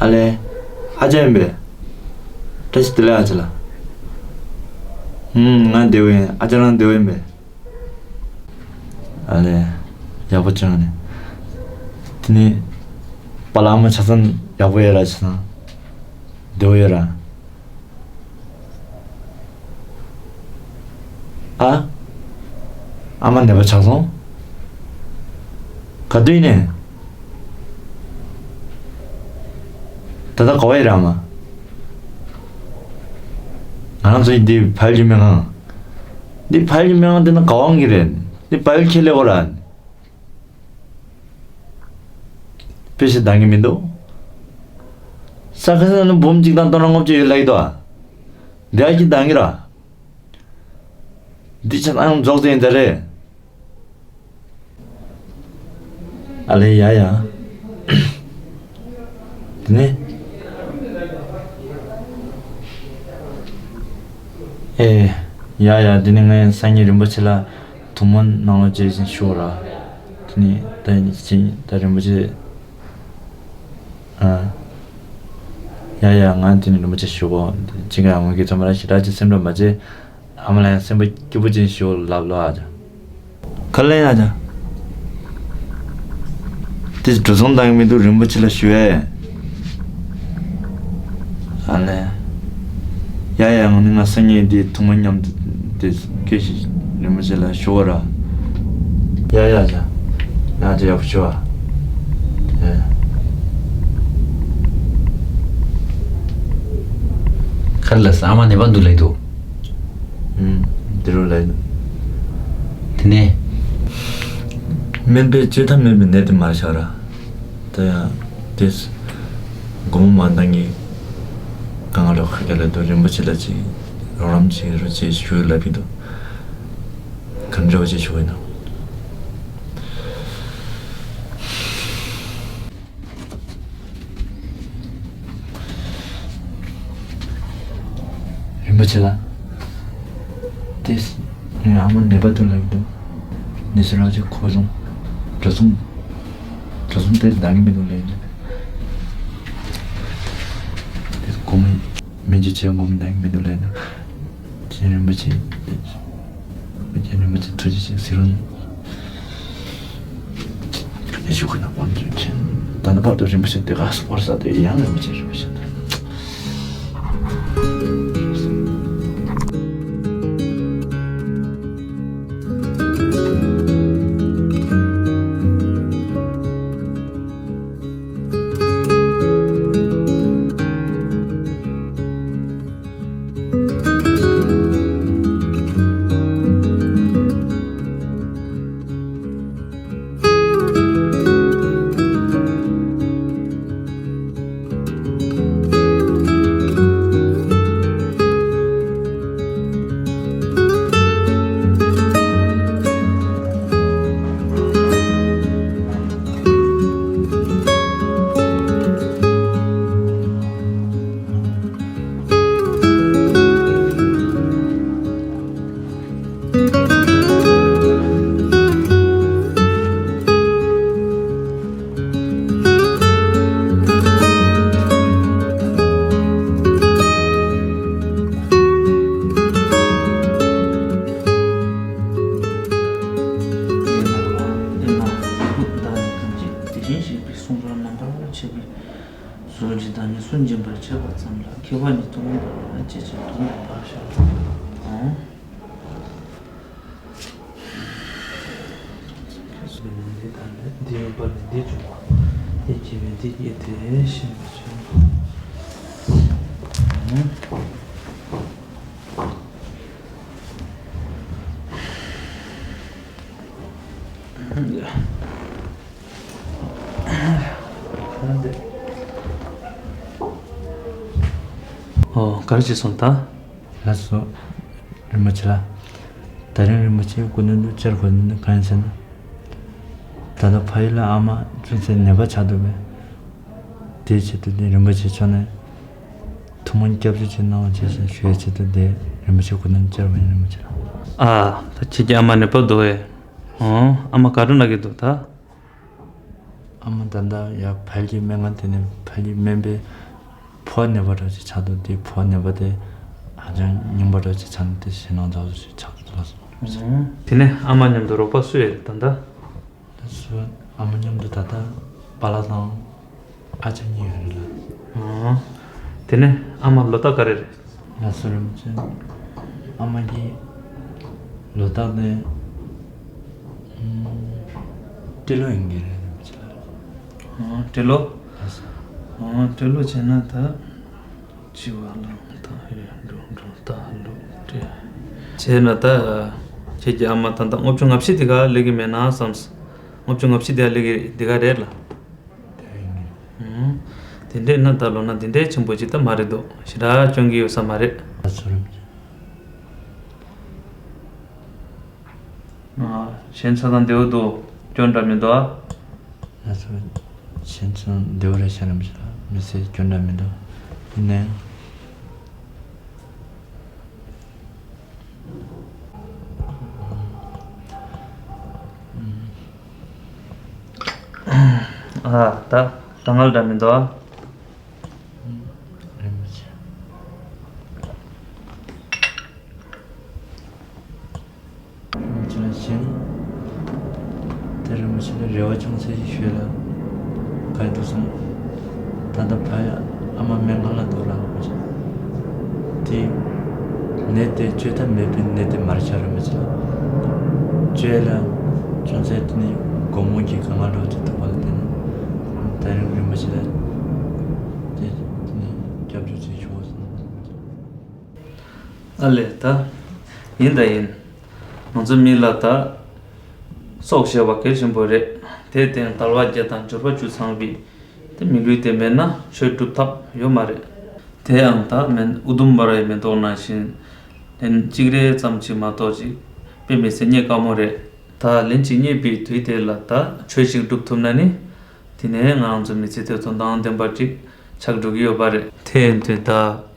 ཨ་ལེ། ཨ་ཅག་ཡིན་པས། བཀྲ་ཤིས་བདེ་ལེགས་ཨ་ཅག་ལགས། ཧུམ། ང་བདེ་པོ་ཡིན། ཨ་ཅག་རང་བདེ་པོ་ཡིན་པས། ཨ་ལེ། ཡག་པོ་བྱུང་ནས། དེ་ནས། པཱ་ལགས་ཨ་མ་ཆ་ཚང་ཡག་པོ་ཡོད་ར། ཆ་ཚང་བདེ་པོ་ཡོད་ར། ཨ། ཨ་མ་ནད་པ་ཆགས་སོང་། ག་དུས་ནས། ད་ལྟ་ག་བ་ཡིན་ར་ཨ་མ། ང་རང་ཚོ་ཡི་འདི་ཕ་ཡུལ་གྱི་སྨན་ཁང་། འདི་ཕ་ཡུལ་གྱི་སྨན་ཁང་འདི་ན་ག་བ་འོང་གི་རེད། འདི་ཕ་ཡུལ་ཁྱེད་སླེབས་པ་ར། དཔེ་ཞིག་འདང་གི་མི་འདུག་ས་ཁ་ས་ནི་འབུམ་གཅིག་དང་སྟོང་ཕྲག་ལྔ་བཅུ་ཡོད་ལབ་ཀྱི་འདུག་ཨ། འདི་ཨ་ཅིག་འདང་གི་ར། འདི་ཆ་ཚང་རྫོགས་ཚེ་ཡིན་ད་རེད། ཨ་ལེ་ཡ་ཡ། དེ་ནས། ཨེ། ཡ་ཡ་དེ་ནས་ངས་སང་ཉིན་རིན་པོ་ཆེ་ལ་ཐུགས་སྨོན་གནང་རོགས་བྱེད་ཅེས་ཞུ་ར། དེ་ནས་ད་ཡིན་ཕྱིན་ད་རིན་པོ་ཆེ། ཨ། ཡ་ཡ་ང་དེ་ནས་རིན་པོ་ཆེ་ཞུ་གོ། ཅི་ག་ཡང་ངོས་ཀྱི་ཚོད་མ་ར་ཞེ་དྲག་ཅིག་སེམས་ཁྲལ་མ་བྱེད། ཨ་མ་ལ་ཡང་སེམས་པ་སྐྱིད་པོ་ཅན་ཞིག་ལབ་ལོ་ཨ་ཅག་ག་ལེ་ཨ་ཅག་དེ་འགྲོ་སོང་བཏང་གི་མི་འདུག་རིན་པོ་ཆེ་ལ་ཞུ་ཨེ། ཨ་ལེ། ཡ་ཡ་ང་ནི་ང་སང་ཉིན་དེ་ཐུགས་སྨོན་མཉམ་དུ་དེ་སྐད་ཞིག་རིན་པོ་ཆེ་ལ་ཞུ་བ་ར། ཡ་ཡ་ཅག་ཡ་ཅག་ཡག་པོ་ཞུ་ཨ། ཡ་ཡ། ག་རེ་ལ་ཟ་མ་ནས་པ་འདུག་ལེགས་འདུག་ཨུམ། འདི་རུ་ལ་ཡིན། དེ་ནས། སྨན་པས་བཅོས་ཐབས་མེད་པའི་ནད་དེ་མར་བཞག་ར། ད་ཡང་དེས་སྒོར་མོ་མ་འདང་གི་གང་ག་ལོག་ཁ་སྐད་ལ་དུ་རིན་པོ་ཆེ་ལ་ཅིག་རོགས་རམ་བྱེད་རོགས་བྱེད་ཞུ་ལབ་ཀྱི་འདུག་ག་འདྲ་བ་ཅིག་ཞུ་གི་འདུག་རིན་པོ་ཆེ་ལགས། དེ་ ངའི་ཨ་མ་ནད་པ་འདུག་ལབ་ཀྱི་འདུག་ནད་གཞི་རོགས་ཀྱི་ཁོ་ཚོ་འགྲོ་སོང་འགྲོ་སོང་སྟེར་འདང་གི་མི་འདུག་ལབ་ཀྱི་འདུག་དེ་སྒོར་མོ་མི་འཇིགས་བྱས་སྒོར་མོ་འདང་གི་མི་འདུག་ལབ་ཀྱི་འདུག་རྗེ་རིན་པོ་ཆེ། རྗེ་རིན་པོ་ཆེ་ཐུགས་རྗེ་ཆེ་ཟེར་རོགས། ཡེ་ཤུ་ཁོ་ན་དབང་ཆེན་མཁྱེན། ད་ནི་བར་དུ་རིན་པོ་ཆེ་དེ་ག་སུ་བར་ས་དེ་ཡང་རིན་པོ་ཆེ་རིན་པོ་ཆེ་དང་། དེ་བཞིན་གཤེགས་པའི་གསུང་རབ་རྣམ་པར་ཕྱེ་བའི་གཟུངས་འདི་བདག་ཉིད་སུན་འབྱིན་པར་བྱེད་པ་ཙམ་ལ། མཁས་པ་ཉིད་དུ་མངོན་པར་རྗེད་ཅིང་དུ་མ་བབ་ཤོག་འདི་ནི་འདི་དང་འདི་འདི་ཡོད་པ་ནི་འདི་བྱུང་བ། འདི་སྐྱེས་པས་འདི་སྐྱེས་ཏེ་ཞེས་པ་བྱུང་། ཨོ། ག་རེ་བྱས་སོང་ད། ལགས་སོ། རིན་པོ་ཆེ་ལགས། ད་རིང་རིན་པོ་ཆེའི་སྐུ་མདུན་དུ་བཅར་དགོས་ནི་གང་ཡིན་ཟེར་ན། ད་ལྟ་ཕ་ཡུལ་ལ་ཨ་མ་ཅུང་ཟད་ནད་པ་ཆགས་འདུག་པས། དེའི་ཆེད་དུ་ནི་རིན་པོ་ཆེ་མཆོག་ནས་ཐུགས་སྨོན་སྐྱབས་བཅོལ་ཅིག་གནང་བ་བྱས་ཞེས་ཞུ་བའི་ཆེད་དུ་འདིར་རིན་པོ་ཆེའི་སྐུ་མདུན་དུ་བཅར་བ་ཡིན། རིན་པོ་ཆེ་ལགས། ཨ། ད་ཁྱེད་ཀྱི་ཨ་མ་ནད་པ་འདུག་པས། ཨོ། ཨ་མ་ག་འདྲ་ན་གི་འདུག་ད། ཨ་མ་ད་ལྟ་ཡ་ཕལ་གྱི་སྨན་ཁང་དེ་ནས་ཕལ་གྱི་སྨན་པས་ཕོ་ནད་པ་འདྲ་ཅིག་ཆགས་འདུག་དེ་ཕོ་ནད་པ་དེ་ཧ་ཅང་སྙོམས་པ་འདྲ་ཅིག་ཆགས་ནས་དེ་ཞེད་སྣང་ཚ་པོ་ཞིག་ཆགས་འདུག་ལགས་སོ། དེ་ནས་ཨ་མ་མཉམ་དུ་རོགས་པ་སུ་ཡོད་རེད་ད་ལྟ། ད་སུ་ཨ་མ་མཉམ་དུ་ད་ལྟ་པཱ་ལགས་དང་ཨ་ཅག་གཉིས་ཡོད་རེད་ལགས། ཨོ། དེ་ནས་ཨ་མ་ལོ་ཐག་ག་རེ་རེད། ལགས་སོ། རིན་པོ་ཆེ། ཨ་མ་གི་ལོ་ཐག་ནི་ཨུམ། སྤྲེལ་ལོ་ཡིན་གྱི་རེད། རིན་པོ་ཆེ་ལགས། ཨོ། སྤྲེལ་ལོ། ལགས་སོ། ཨོ། སྤྲེལ་ལོ་བྱས་ན་ད་བྱི་བ་ལ་ད་ཧེ་འབྲུ་འབྲུ་ད་ལུ་སྤྲེལ། བྱས་ན་ད་ཁྱེད་ཀྱི་ཨ་མ་ད་ལྟ་ལྔ་བཅུ་ང་བཞི་དེ་ག་སླེབས་ཀྱི་མེད་ན་བསམས། ལྔ་བཅུ་ང་བཞི་དེ་ག་སླེབས་ཀྱི་དེ་ག་རེད་ལགས། ཨུམ། དེ་འདྲས་ན་ད་ལོ་ན་དེ་འདྲས་ཆེན་པོ་ཅིག་ད་མ་རེད་འདུག་ཞེ་དྲག་སྐྱོན་གྱི་ཡོད་ས་མ་རེད། ཨ་ཚོ་རིན་པོ་ཆེ། ཨ། གཞན་ཚང་མ་བདེ་པོ་འདུག་སྐྱོན་འདྲ་མི་འདུག་ཨ། ཨ་ཚོ། གཞན་ཚང་མ་བདེ་པོ་རེད་ཤག་རིན་པོ་ཆེ་ལགས། མི་ཚེ་སྐྱོན་འདྲ་མི་འདུག་ཡིན་ནའང་། ཨ། ད་དཀའ་ངལ་འདྲ་མི་འདུག་ཨ། རིན་པོ་ཆེ། རིན་པོ་ཆེ་ལ་ཞེན། དེ་རིན་པོ་ཆེ་ལ་རེ་བ་ཅུང་ཟད་ཞིག་ཞུས་ལ། ག་རེ་འདུག་སོང་། ད་ལྟ་ཕ་ཡ་ཨ་མ་སྨན་ཁང་ལ་འདུག་ལ་རིན་པོ་ཆེ། དེ་ནད་དེ་བཅོས་ཐབས་མེད་པའི་ནད་དེ་མ་རེད་ཤག་རིན་པོ་ཆེ་ལགས། བཅོས་ལ་ཅུང་ཟད་དེ་ནི་སྒོར་མོ་གི་དཀའ་ངལ་འདྲ་བོ་ཅིག་ཐུག་པ་ལ་བརྟེན་ནས་ད་རིང་རིན་པོ་ཆེ་ལ་དེ་ནི་སྐྱབས་བཅོལ་ཅིག་ཞུ་བ་སོང་། ཨ་ལས་ད། ཡིན་ད་ཡིན། ང་ཚོ་མི་ལ་ད་སྲོག་ཞེས་པ་གལ་ཆེན་པོ་རེད། དེར་བརྟེན་དལ་བ་བརྒྱད་དང་འབྱོར་པ་བཅུ་ཚང་བའི་དེ་མི་ལུས་དེ་མེད་ན་ཆོས་སྒྲུབ་ཐབས་ཡོད་མ་རེད། དེའང་ད་མེན་ཨུ་དུམ་བ་རའི་མེ་ཏོག་ནང་བཞིན་ལན་གཅིག་རེ་ཙམ་ཅིག་མ་གཏོགས་ཅིག་དཔེ་མི་སྲིད་རྙེད་དཀའ་མོ་རེད། ད་ལན་གཅིག་རྙེད་པའི་དུས་དེ་ལ་ད་ཆོས་ཤིག་སྒྲུབ་ཐུབ་ན་ནི། དེ་ནས་ང་རང་ཚོ་མི་ཚེ་དེ་ཚོ་དོན་དང་ལྡན་པ་ཅིག་ཆགས་འགྲོ་གི་ཡོད་པ་རེད། དེ་ཡིན་དུས་ད་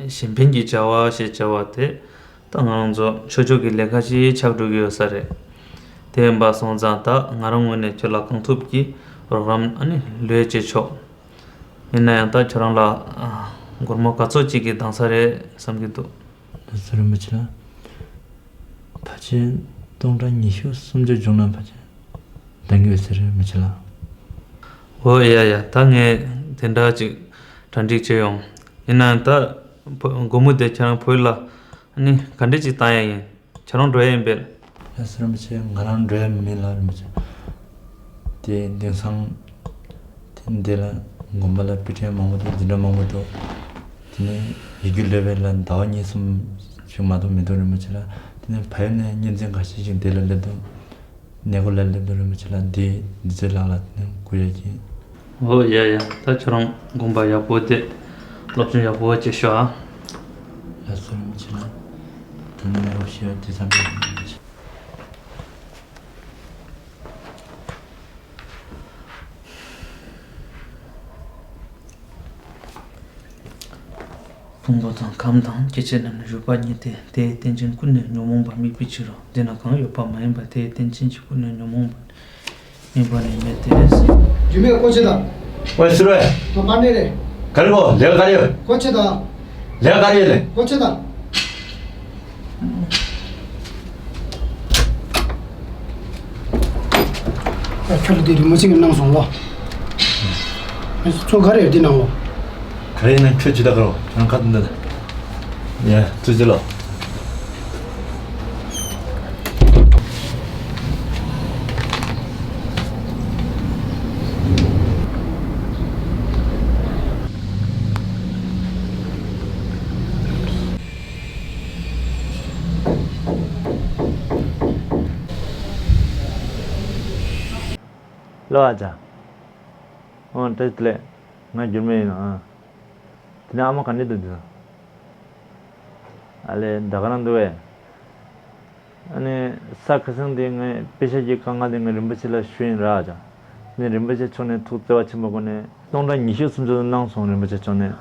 གཞན་ཕན་གྱི་བྱ་བ་ཞེས་བྱ་བ་དེ། ད་ ད་ང་རང་ཚོ་ཆོས་ཕྱོགས་ཀྱི་ལས་ཀ་ཞིག་ཆགས་འགྲོ་གི་ཡོད་ས་རེད། དེ་ཡིན་པ་སོང་ཙང་ད་ང་རང་ངོས་ནས་ཁྱོད་ལ་གང་ཐུབ་ཀྱིས་རོགས་རམ་ཨ་ནི་ལོས་བྱེད་ཆོག་ཡིན་ན་ཡང་ད་ཁྱོད་རང་ལ་ཨ་སྒོར་མོ་ག་ཚོད་ཅིག་གིས་འདང་ས་རེད་བསམ་གྱི་འདུག་ལགས་སོ་རིན་པོ་ཆེ་ལགས། ཕལ་ཆེར་སྟོང་ཕྲག་ཉི་ཤུ་སུམ་ཅུ་བྱུང་ན་ཕལ་ཆེར་འདང་གི་ཡོད་ས་རེད་རིན་པོ་ཆེ་ལགས། འོ་ཡ་ཡ། ད་ངས་དེ་འདྲ་ཅིག་གྲ་སྒྲིག་བྱས་ཡོང་། ཡིན་ན་ཡང་ད་བུ་སྒོར་མོ་དེ་ཁྱེད་རང་བུ་ལ་ཨ་ནི་ག་འདྲ་ཅིག་བཏང་ཡ་ཡིན། ཁྱེད་རང་འགྲོ་ཡ་ཡིན་པས། ལགས་སོ་རིན་པོ་ཆེ། ང་རང་འགྲོ་ཡ་མིན་ལགས་རིན་པོ་ཆེ། དེ་དེང་སང་དེ་འདི་ལ་དགོན་པ་ལ་དཔེ་ཁྲལ་མང་པོ་འདུག་འདི་འདྲ་མང་པོ་འདུག་དེ་ནས་ཡི་གེ་ལས་པའི་ལ་ཟླ་བ་གཉིས་གསུམ་ཞིག་མ་གཏོགས་མི་འདུག་རིན་པོ་ཆེ་ལགས། དེ་ནས་ཕ་ཡུལ་ནས་གཉེན་ཚན་ཁ་ཤས་ཤིག་འདི་ལ་སླེབས་འདུག་གནས་སྐོར་ལ་སླེབས་འདུག་རིན་པོ་ཆེ་ལགས། འདི་འདི་ཚོའི་ལག་ལ་དེ་ནས་བསྐུར་ཡ་གྱིས། འོ་ཡ་ཡ། ད་ཁྱོད་རང་དགོངས་པ་ཡག་པོ་དེ་སློབ་སྦྱོང་ཡག་པོ་བྱེད་ཤོག་ཨ། ལགས་སོ་རིན་པོ་ཆེ་ལགས། དོན་གནས་སྐབས་ཤིག་དེ་ཙམ་ཡིན། ཕུང་པོ་དང་ཁམས་དང་སྐྱེ་མཆེད་རྣམས་ནི་རུས་པ་ཉིད་དེ། དེའི་རྟེན་ཅན་ཀུན་ནས་ཉོན་མོངས་པ་དམིགས་པའི་ཕྱིར་རོ། འདི་ན་གང་ཡོད་པ་མ་ཡིན་པ་དེའི་རྟེན་ཅན་གྱི་ཀུན་ནས་ཉོན་མོངས་པ་དམིགས་པ་ནི་མེད་དེ། རྒྱུ་མེད་ཀོ་ཆེ་དང་། ཨོའི་ཟུར་བས། ད་པ་ནེ་རེད། ག་རེ་གོ་ལས་ཀ་ག་རེ་ཡོད། ཀོ་ཆེ་དང་། ལས་ཀ་ག་རེ་ཡོད་ལས། ཀོ་ཆེ་དང་། ཨ་ཁྱོད་ལ་དེ་རི་མོ་ཅིག་གནང་སོང་ལོ། ཚོ་ག་རེ་ཡོད་དེ་གནང་ལོ། ག་རེ་ཡིན་ན་ཁྱོད་ཇི་ལྟར་དགའ་རོགས་ཁྱོད་རང་ཁ་འདོན་ད། ཡ་ཐུགས་རྗེ་ལོ། ལོ་ཨ་ཅག་ཨོ་བཀྲ་ཤིས་བདེ་ལེགས། ང་འགྱུར་མེད་ཡིན་ཨ། དེ་ནས་ཨ་མ་ག་འདྲ་འདུག་འདི། ཨ་ལས་ད་ག་རང་འདུག་བས། ཨ་ནི་ས་ཁ་སང་དེ་ངས་པེ་ཤ་གི་དཀའ་ངལ་དེ་ངས་རིན་པོ་ཆེ་ལ་ཞུས་ཡིན་ར་ཨ་ཅག་ནི་རིན་པོ་ཆེ་མཆོག་ནས་ཐུགས་བརྩེ་བ་ཆེན་པོ་སྒོ་ནས་སྟོང་ཕྲག་ཉི་ཤུ་སུམ་ཅུ་གནང་སོང་རིན་པོ་ཆེ་མཆོག་ནས།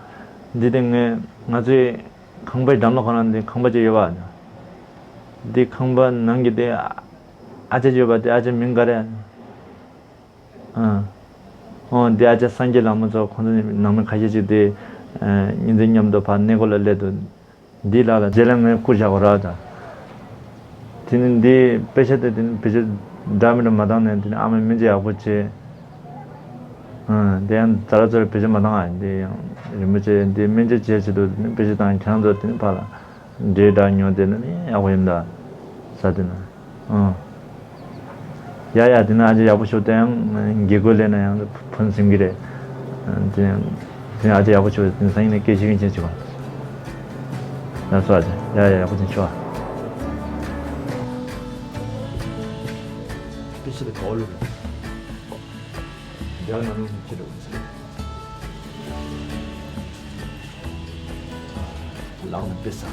འདི་དེ་ངས་ང་ཚོའི་ཁང་པའི་འགྲམ་ལ་ཁོ་རང་དེ་ཁང་པ་ཅིག་ཡོད་པ། འདི་ཁང་པ་ནང་གི་དེ་ཨ་ཅག་ཡོད་པ་དེ་ཨ་ཅག་མིང་ག་རེ། ཨ། ཨོ་འདི་ཨ་ཅག་སངས་རྒྱས་ལགས་མོ་ཚོ་ཁོང་ཚོ་ནང་མི་ཁ་ཤས་ཅིག་དེ་ཨ་གཉེན་ཚན་མཉམ་དུ་ཕར་གནས་སྐོར་ལ་སླེབས་འདུག་འདི་ལགས་ལ་རྗེས་ལ་ངས་བསྐུར་བཞག་གོ་ར་ད། དེ་ནི་འདི་པེ་ཤ་དེ་དེ་ནི་བེད་སྤྱོད་འདྲ་མི་འདྲ་མ་བཏང་ནས་དེ་ནི་ཨ་མས་སྨན་བཅོས་ཡག་པོ་བྱས། ཨ་དེ་ཡང་ད་ར་ཚོར་བེད་སྤྱོད་མ་བཏང་ཨ། འདི་ཡང་རིན་པོ་ཆེ་འདི་སྨན་བཅོས་བྱས་བྱེད་དུ་དེ་ནི་བེད་སྤྱོད་བཏང་ཁྱེད་རང་ཚོ་དེ་ནི་ཕར་ལ། འདྲེ་འདྲ་ཉོ་དེ་ནི་ཡག་པོ་ཡིན་ད། ས་དེ་ན། ཨང་། ཡ་ཡ་དེ་ན་ཨ་ཅེ་ཡག་པོ་ཤོག་དེ་ཡང་དགེ་སྐོས་ལས་ན་ཡང་ཕུན་སུམ་གྱི་རེད། དེ་ཡང་དེ་ཡང་ཨ་ཅེ་ཡག་པོ་ཤོག་དེ་སང་ཉིན་ནས་སྐད་ཆ་གིན་ཆེན་བྱེད་པ། ལགས་སོ་ཨ་ཅེ། ཡ་ཡ་ཡག་པོ་ཅིག་ཤོག་ཨ། པེ་ཤ་དེ་ག་བ་ལོས་རེད། རྒྱ་ནང་ནང་ཁྱེར་འགྲོ་གི་ཚེ། ལག་ནས་པེ་ས།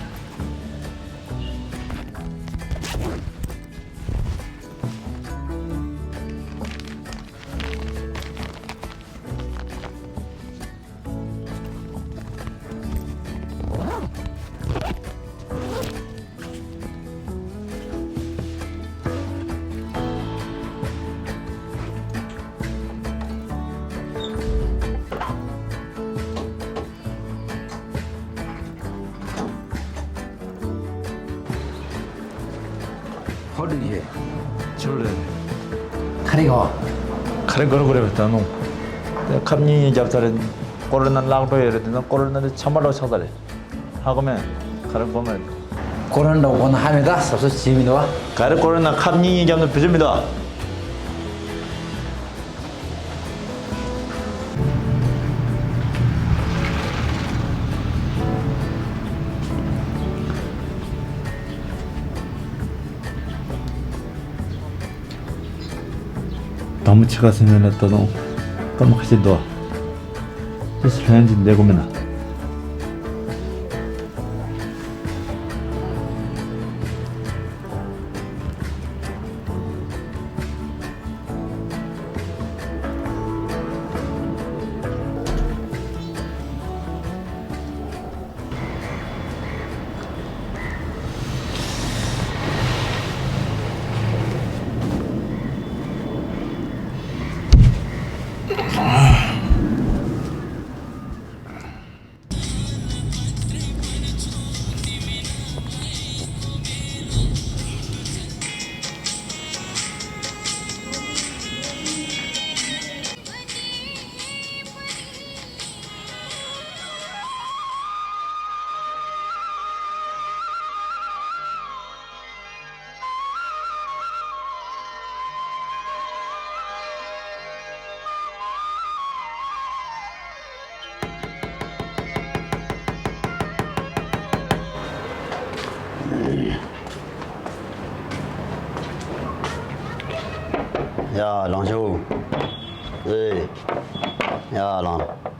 ཧོ་ཏི་ཧེ། ཆུ་རེད། ཁ་རི་གོ། ཁ་རི་གོ་རེ་གོ་རེ་ད་ནོ། ཁབ་གཉིས་གཉིས་རྒྱབ་ཚར་རེད། ཀོ་རོ་ན་ལག་འགྲོ་ཡོད་རེད་དེ་ན་ཀོ་རོ་ན་དེ་ཆམ་པ་འགྲོ་ཆགས་ཚར་རེད། ཧ་གོ་མེད། ཁ་རི་གོ་མེད། ཀོ་རོ་ན་འགྲོ་གོ་ན་ཧ་མེད་ད་ཟབ་ཟབ་བྱེད་མི་འདུག་བ། ག་རེ་ཀོ་རོ་ན་ཁབ་གཉིས་གཉིས་རྒྱབ་ན་བེད་སྤྱོད་མི་འདུག་བ། དང་པོ་ཕྱི་ཁ་སེང་ལ་ད་དུང་སྐར་མ་ཁ་ཤས་འདུག་ཨ། ཏོག་ཙམ་ལྷན་ཅིག་བསྡད་དགོས་མིན་ན། ཡ་ལངས་ཤོག་ཨེ། ཡ་ལངས།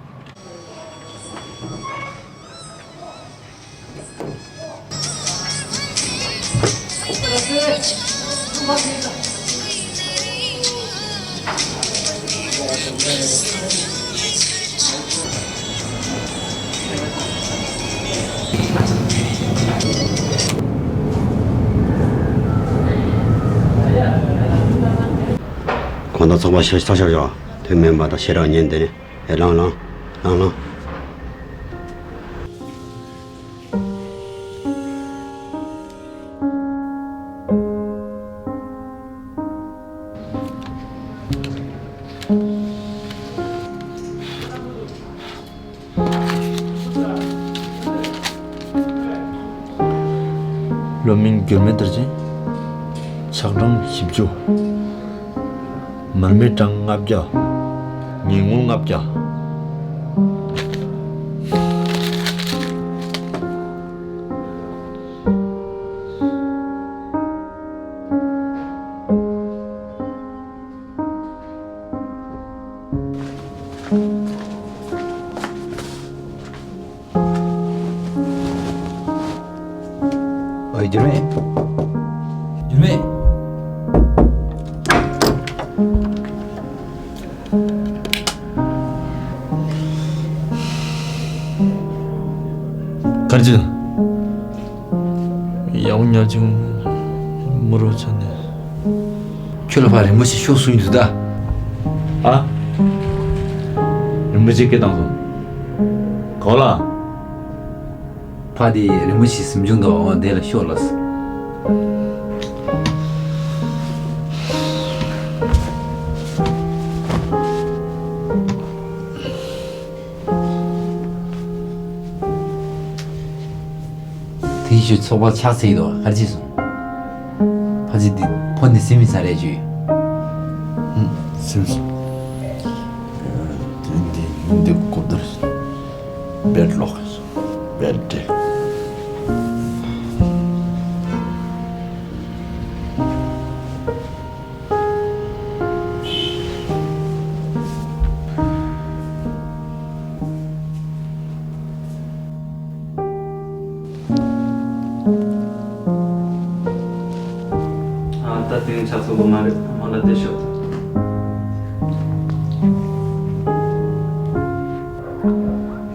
གང་ལྟར་ཚོགས་པ་ཤ་ཚ་ཤར་ཡོད། དེ་མིན་པ་དང་ཤེས་རབ་ཉན་དེ་ནི་ཨེ་ལང་ལང་ལང་ལང་། སློབ་མིང་འགྱུར་མེད་དར་ཅན། ཆག་གྲངས་བཞི་བཅུ། མར་མེ་གྲངས་ལྔ་བརྒྱ། ཉིན་ངོ་ལྔ་བརྒྱ། ཨོ་ཡ། འགྱུར་མེད། འགྱུར་མེད། ག་རེ་བྱས། ཡག་པོ་ཉར་ཅིང་མུར་བ་ཆ་ནས། ཁྱོད་ལ་ཕར་རིན་པོ་ཆེ་ཤོག་གསུངས་འདུག་ད། ཨ། རིན་པོ་ཆེ་སྐད་བཏང་སོང་། གོ་ལ། ཕ་དེ་རིན་པོ་ཆེ་གཟིམ་ཆུང་དུ་འོ་དེ་ལ་ཤོག་ལ། དེ་ཞུ་ཚོགས་པ་ཆགས་ཚེ་ཡིན་དོ་ག་རེ་བྱས་སོང་། ཕ་ཚི་འདི་ཕོ་འདི་སེམས་མི་ཚ་རེད་ཅུས། སེམས་སོང་། དེ་འདི་འདི་གོ་བརྡར། བེད་ལོག་བེད་དེ། ཨ། ད་དེ་རིང་ཆགས་སོང་གི་མ་རེད། མ་ལ་བསྡད་ཤོག་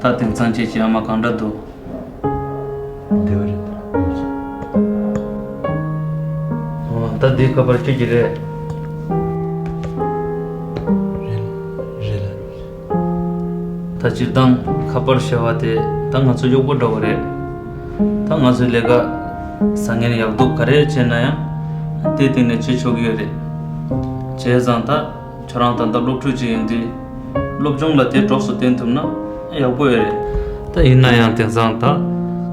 ད་དེང་སང་ཁྱེད་ཀྱི་ཨ་མ་གང་འདྲ་འདུག་བདེ་བ་རེད། ཨོ། ད་འདི་ཁ་པར་ཁྱོད་ཀྱི་རེད། རེད་རེད་ལ། ད་སྤྱིར་བཏང་ཁ་པར་ཟེར་བ་དེ་ད་ང་ཚོ་གཡོག་པོ་འདྲ་བོ་རེད། ད་ང་ཚོའི་ལས་ཀ་བཟང་ངན་ཡག་སྡུག་ག་རེ་བྱས་ན་ཡང་དེའི་སྟེང་ནས་བྱེད་ཆོག་གི་ཡོད་རེད། བྱས་ཙང་ད། ཁྱོད་རང་ད་ལྟ་སློབ་ཕྲུག་ཅིག་ཡིན་དུས། སློབ་སྦྱོང་ལ་དེ་གྲོགས་སུ་བསྟེན་ཐུབ་ན་ཡག་པོ་ཡོད་རེད། ད་ཡིན་ན་ཡང་དེང་སང་ད་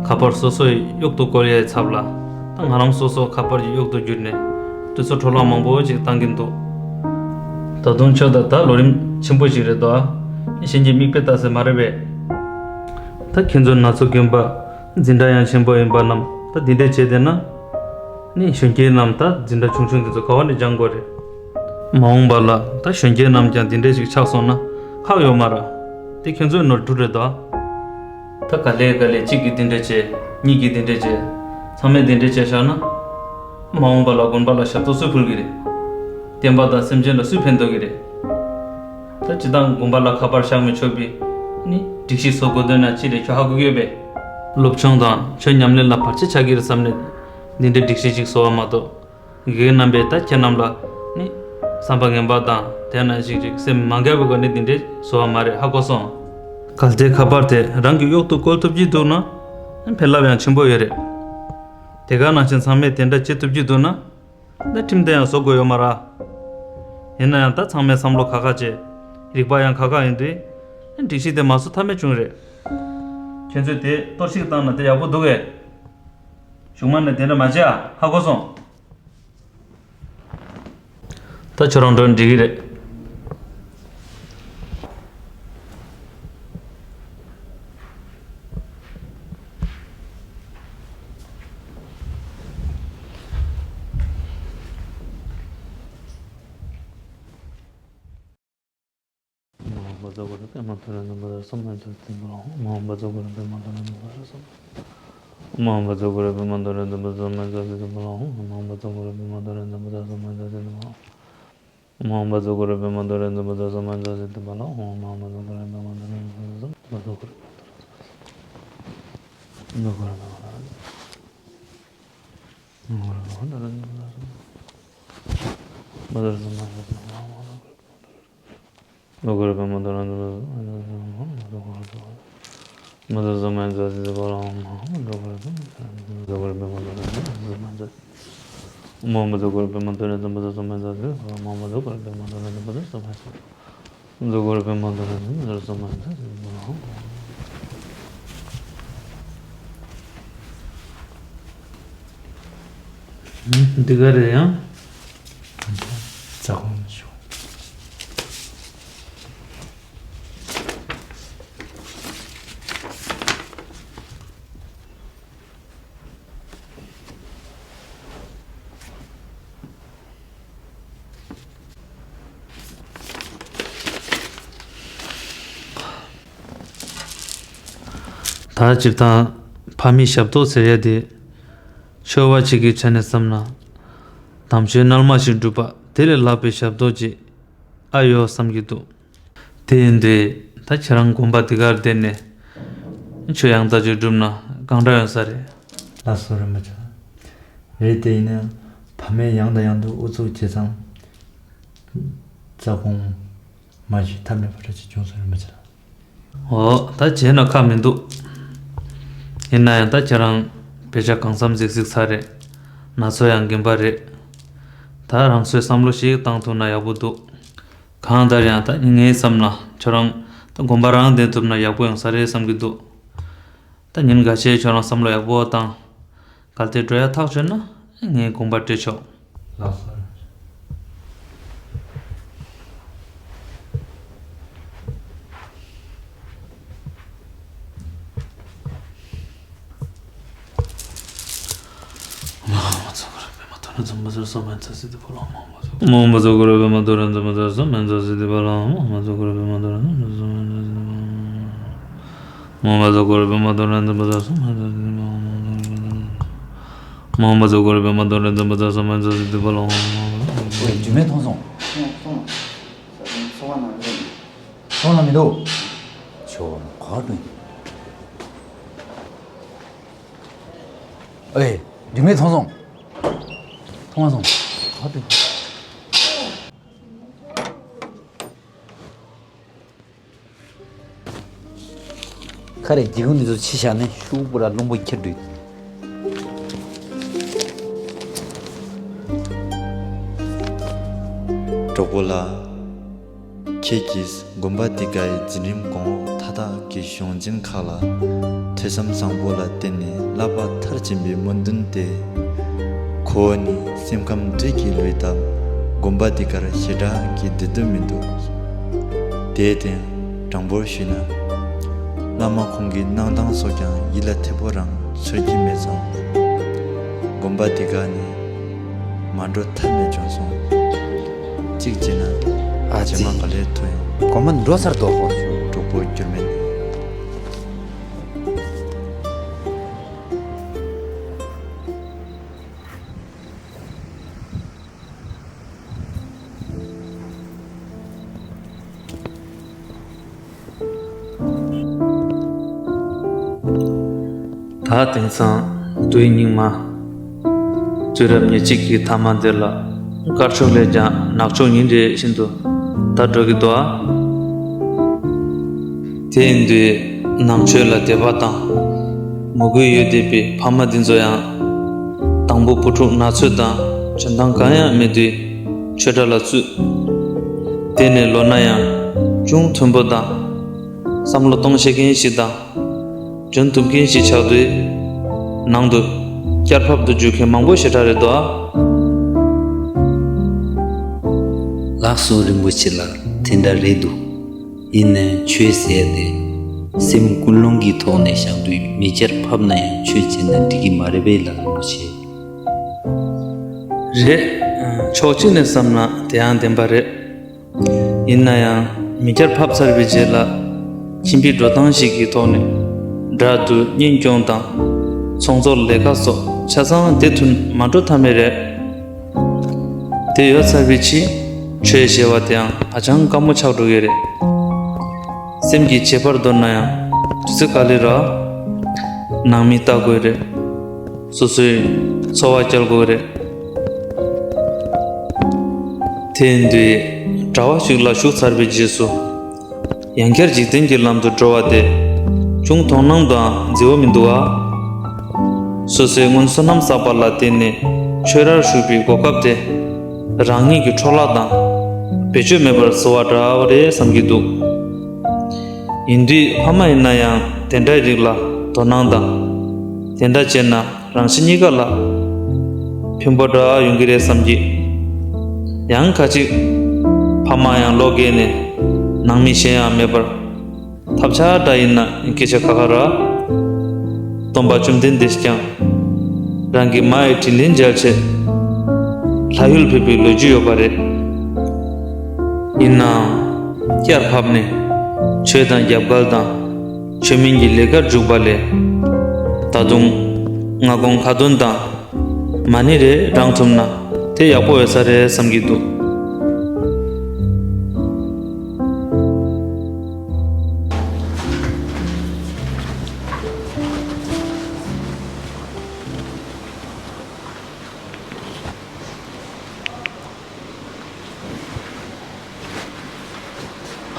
ཁ་པར་སོ་སོའི་གཡོག་ཏུ་བཀོལ་ཡའི་ཚབ་ལ། ད་ང་རང་སོ་སོ་ཁ་པར་གྱི་གཡོག་ཏུ་གྱུར་ནས་དུས་ཚོད་འཕྲོ་བརླག་མང་པོ་ཅིག་བཏང་གིན་འདུག་ད་དུང་ཁྱོད་ད་ད་ལོ་རིམ་ཆེན་པོ་ཞིག་རེད་དོ། གཞན་གྱི་མིག་དཔེ་ལྟ་ས་མ་རེད་པས། ད་ཁྱེད་ཚོ་ན་ཚོད་རྒན་པ། འཛིན་གྲྭ་ཡང་ཆེན་པོ་ཡིན་པ་རྣམས་ད་འདི་འདྲས་བྱས་བསྡད་ན། ནི་གཞོན་སྐྱེས་རྣམས་ད་འཛིན་གྲྭ་ཆུང་ཆུང་འདི་ཚོ་ག་བ་ནས་སྦྱང་དགོས་རེད། མ་འོངས་པ་ལ་ད་གཞོན་སྐྱེས་རྣམས་ཀྱང་འདི་འདྲས་ཞིག་ཆགས་སོང་ན་ཁག་ཡོད་མ་རེད། དེ་ཁྱེད་ཚོའི་ནོར་འཁྲུལ་རེད་དོ། ད་ག་ལེ་ག་ལེ་གཅིག་གིས་འདི་འདྲས་བྱས། གཉིས་ཀྱིས་འདི་འདྲས་བྱས། ཚང་མས་འདི་འདྲས་བྱས་བཞག་ན། མ་འོངས་པ་ལ་དགོན་པ་ལ་ཞབས་ཏོག་སུས་ཕུལ་གི་རེད། བསྟན་པ་དང་སེམས་ཅན་ལ་སུས་ཕན་ཐོགས་གི་རེད། ད་སྤྱིར་བཏང་དགོན་པ་ལ་ཁ་པར་བཞག་མི་ཆོག་པའི་ནི་སྒྲིག་གཞི་བཟོ་དགོས་དོན་ན་ཅི་རེད་ཁྱོད་ཧ་གོ་གི་ཡོད་པས། སློབ་སྦྱོང་དང་ཆོས་ཉམས་ལེན་ལ་བར་ཆད་ཆགས་ཀྱི་རེད་བསམ་ནས་འདི་འདྲའི་སྒྲིག་གཞི་ཅིག་བཟོ་བ་མ་གཏོགས། དགེ་རྒན་རྣམ་པས་ད་ཁྱེད་རྣམས་ལ་ནི་བསམ་པ་ངན་པ་དང་དེ་ན་ཅིག་ཅིག་སེམས་མ་འགལ་བའི་སྒོ་ནས་འདི་འདྲའི་བཟོ་བ་མ་རེད། ཧ་གོ་སོང་། གལ་ཏེ་ཁ་པར་དེ་རང་གི་གཡོག་ཏུ་བཀོལ་ཐུབ་ཀྱི་འདུག་ན་ཕན་རླབས་ཡང་ཆེན་པོ་ཡོད་རེད། དེ་ག་ནང་བཞིན་ཚང་མས་དེ་འདྲ་བྱེད་ཐུབ་ཀྱི་འདུག་ན། ད་ཁྲིམས་དེ་ཡང་བཟོ་དགོས་ཡོད་མ་རེད། ཡིན་ན་ཡང་ད་ཚང་མས་བསམ་བློ་ཁག་ཁག་བྱས། རིག་པ་ཡང་ཁག་ཁག་ཡིན་དུས། སྒྲིག་གཞི་དེ་མ་བཟོ་ཐབས་མེད་བྱུང་རེད། ཁྱེད་ཚོས་དེ་གཏོར་བཤིག་བཏང་ན་དེ་ཡག་པོ་འདུག་གས། གཞུག་མ་ནས་དེ་འདྲ་མ་བྱེད་ཨ། ཧ་གོ་སོང་། ད་ཁྱོད་རང་འགྲོ་འགྲིག་གི་རེད། འདི་ག་རེད་ཡང་། རྩ་དགོངས་ཞུ། ད་སྤྱིར་བཏང་ཕ་མའི་ཞབས་ཏོག་ཟེར་ཡ་དེ། ཆོས་པ་ཅིག་གི་ཆ་ནས་བསམ་ན། དམ་ཆོས་རྣལ་མ་ཞིག་སྒྲུབ་པ་དེ་ལས་ལྷག་པའི་ཞབས་ཏོག་ཅིག་ཨ་ཡོད་བསམ་གྱི་འདུག་དེ་ཡིན་དུས་ད་ཁྱེད་རང་དགོན་པ་འདི་གར་བསྡད་ནས་ཆོས་ཡང་དག་ཅིག་བསྒྲུབས་ན་གང་འདྲ་ཡོང་ས་རེད། ལགས་སོ་རིན་པོ་ཆེ། རེད་དེ་ཡིན་ན་ཕ་མས་ཡང་དང་ཡང་དུ་ཨུ་ཚུགས་བྱས་ཙང་། རྩ་དགོངས་མ་བཞེས་ཐབས་མེད་པ་འདྲ་ཅིག་བྱུང་སོང་རིན་པོ་ཆེ་ལགས། འོ་ད་བྱས་ན་ཁག་མི་འདུག་ཡིན་ན་ཡང་ད་ཁྱེད་རང་དཔེ་ཆ་གང་འཚམ་གཟིགས་གཟིགས་ཚར་རེད། ན་ཚོད་ཡང་རྒན་པ་རེད། ད་རང་ཚོས་བསམ་བློ་ཞིག་བཏང་ཐུབ་ན་ཡག་པོ་འདུག་གང་ལྟར་ཡང་ད་ངའི་བསམ་ན་ཁྱོད་རང་ད་དགོན་པ་རང་བསྡད་ཐུབ་ན་ཡག་པོ་ཡོང་ས་རེད་བསམ་གྱི་འདུག་ད་ཉིན་འགའ་ཤས་ཁྱོད་རང་བསམ་བློ་ཡག་པོ་བཏང་། གལ་ཏེ་འགྲོ་ཡ་ཐག་ཆོད་ན་ངས་དགོངས་པ་སྤྲད་ཆོག་ལགས་སོ། མ་ཚོགས་རབ་པའི་མ་ཐོ་ར་འཛོམས་པ་ཟེར་སོ་མན་ཚ་སི་དི་པ་ལ་མ་མ་ཚོགས། མ་མ་ཚོགས་རབ་པའི་མ་ཐོ་ར་འཛོམས་པ་ཟེར་སོ་མན་ཚ་སི་དི་པ་ལ་མ་མ་ཚོགས་རབ་པའི་མ་ཐོ་ར་འཛོམས་པ་ཟེར་སོ་མན་ཚ་སི་དི་པ་ལ་མ་མ་ཚོགས་རབ་པའི་མ་ཐོ་ར་འཛོམས་པ་ཟེར་སོ་མན་ཚ་སི་དི་པ་ལ་མ་མ་ཚོགས་རབ་པའི་མ་ཐོ་ར་འཛོམས་པ་ཟེར་སོ་མན་ཚ་སི་དི་པ་ལ་མ་མ་ཚོགས། ཨོ་ཡ། རྒྱུ་མེད་མཐོང་སོང་། མཐོང་སོང་། ཚོགས་པ་ནང་ལ་མི་འདུག་ཁྱོད་ག་འགྲོ་ཡིན། ཨེ། རྒྱུ་མེད་མཐོང་སོང་། མཐོང་མ་སོང་། ག་འགྲོ་ཡིན། ཁ་རེ་སྒེའུ་ཁུང་འདི་ཚོ་ཕྱི་བཞག་ནས་ཤུགས་པོ་ར་རླུང་པོ་འཁྱེར་འགྲོ་ཡིན། གྲོགས་པོ་ལགས། ཁྱེད་ཀྱིས་དགོན་པ་འདི་གའི་འཛིན་རིམ་གོང་འོག་མཐའ་དག་གི་གཞུང་འཛིན་ཁག་ལ་ཐོས་བསམ་བཟང་པོ་ལ་བརྟེན་ནས་བསླབ་པ་མཐར་ཕྱིན་པའི་སྨོན་འདུན་ཏེ། ཁོ་བོ་ནི་སེམས་ཁམས་འདྲེས་ཀྱི་ལུས་སྟབས་དགོན་པ་འདི་གར་ཞེ་དྲག་གི་བདེ་སྡུག་མི་འདུག་དེའི་སྟེང་དྲང་པོར་ཞུས་ན། བླ་མ་ཁོང་གི་གནང་སྟངས་སོགས་ཀྱང་ཡིད་ལ་འཐད་པོ་རང་ཚོར་གྱི་མེད་ཙང་། དགོན་པ་འདི་ག་ནས་མ་འགྲོ་ཐབས་མེད་བྱུང་སོང་། གཅིག་བྱས་ན། ཨ་ཙི། རྗེས་མ་ག་ལེར་ཐུག་ཡོང་། དགོན་པ་འགྲོ་སར་དོ་ཧོ། གྲོགས་པོ་འགྱུར་མེད། ད་དེང་སང་དུས་སྙིགས་མ། དུས་རབས་ཉེར་གཅིག་གི་ཐ་མ་འདི་ལ་དཀར་ཕྱོགས་ལས་ཀྱང་ནག་ཕྱོགས་ཉིན་རེ་བཞིན་དུ་དར་འགྲོ་གི་འདུག་ཨ། དེ་ཡིན་དུས་ནང་ཆོས་ལ་དད་པ་དང་མོས་གུས་ཡོད་བསྡད་པའི་ཕ་མ་འདི་ཚོ་ཡང་དང་པོ་བུ་ཕྲུག་ན་ཚོད་དང་འཇོན་ཐང་གང་ཡང་མེད་དུས་ཆོས་གྲྭ་ལ་བཙུད། དེ་ནས་ལོ་ན་ཡང་ཅུང་མཐོན་པོ་དང་བསམ་བློ་གཏོང་ཤེས་མཁན་ཞིག་དང་འཇོན་ཐུབ་མཁན་ཞིག་ཆགས་དུས་ནང་དུ་བསྐྱར་ཕབ་ཏུ་འཇུག་མཁན་མང་པོ་ཞེ་དྲག་རེད་དོ། ལགས་སོ་རིན་པོ་ཆེ་ལགས། དེ་འདྲ་རེད་འདུག་ཡིན་ནའང་ཆོས་ཟེར་ཡ་དེ་སེམས་ཀུན་སློང་གི་ཐོག་ནས་བཞག་དུས་མི་བསྐྱར་ཕབ་ན་ཡང་ཆོས་བྱས་ན་འགྲིག་གི་མ་རེད་པས་ལགས་རིན་པོ་ཆེ། རེད། ཕྱོགས་གཅིག་ནས་བསམ་ན་དེ་ཡང་བདེན་པ་རེད། ཡིན་ན་ཡང་ མི་སྐྱར་ཕབ་ཚར་བའི་རྗེས་ལ་ཁྱིམ་པའི་འགྲོ་སྟངས་ཤིག་གི་ཐོག་ནས་དགྲ་འདུལ་གཉེན་སྐྱོང་དང་ཚོང་ཚོགས་ལས་ཀ་སོགས་ཆ་ཚང་དེ་མཐུན་མ་འགྲོ་ཐབས་མེད་རེད། དེ་ཡོད་ཚར་བའི་ཕྱིར་ཆོས་ཞེས་པ་དེའང་ཧ་ཅང་དཀའ་མོ་ཆགས་འགྲོ་གི་རེད། སེམས་ཀྱི་བྱེད་པར་འདོད་ན་ཡང་དུས་ཚོད་ག་ལེ་ར། ནང་མི་ལྟ་དགོས་རེད། སོ་སོའི་འཚོ་བ་སྐྱེལ་དགོས་རེད། དེ་ཡིན་དུས་གྲྭ་བ་ཞིག་ལ་ཞུགས་ཚར་བའི་རྗེས་སུ། ཡང་བསྐྱར་འཇིག་རྟེན་གྱི་ལམ་དུ་འགྲོ་བ་དེ་ཅུང་དོ་སྣང་དང་མཛེས་པོ་མི་འདུག་ཨ། སོ་སོའི་སྔོན་བསོད་ནམས་བསགས་པ་ལ་བརྟེན་ནས་ཆོས་རར་ཞུགས་པའི་གོ་སྐབས་དེ་རང་ཉིད་ཀྱི་འཕྲོ་བརླག་དང་བེད་སྤྱོད་མེད་པར་བཟོ་བ་འདྲ་བ་རེད་བསམ་གྱི་འདུག་ཡིན་དུས་ཕ་མ་ཡིན་ན་ཡང་དེ་འདྲའི་རིགས་ལ་དོ་སྣང་དང་། དེ་འདྲ་བྱས་ན་རང་གཞན་གཉིས་ཀ་ལ་ཕན་པ་འདྲ་ཡོང་གི་རེད་བསམ་གྱི། ཡང་ཁ་ཅིག་ཕ་མ་ཡང་ལོ་རྒས་ནས་ནང་མི་གཞན་ཡང་མེད་པར། ཐབས་ཆག་འདྲ་ཡིན་ན་སྐད་ཆ་ཁ་ཁ་ར། སྟོན་པ་བཅོམ་ལྡན་འདས་ཀྱང་རང་གི་མ་ཡི་དྲིན་ལན་འཇལ་ཆེད་ལྷ་ཡུལ་ཕེབས་པའི་ལོ་རྒྱུས་ཡོད་པ་རེད། ཡིན་ནའང་བསྐྱར་ཕབ་ནས་ཆོས་དང་རྒྱབ་འགལ་དང་ཆོས་མིན་གྱི་ལས་ཀར་འཇུག་པ་ལས། ད་དུང་སྔ་དགོང་ཁ་འདོན་དང་མ་ཎི་རེ་བགྲང་ཐུབ་ན་དེ་ཡག་པོ་ཡོད་ས་རེད་བསམ་གྱི་འདུག་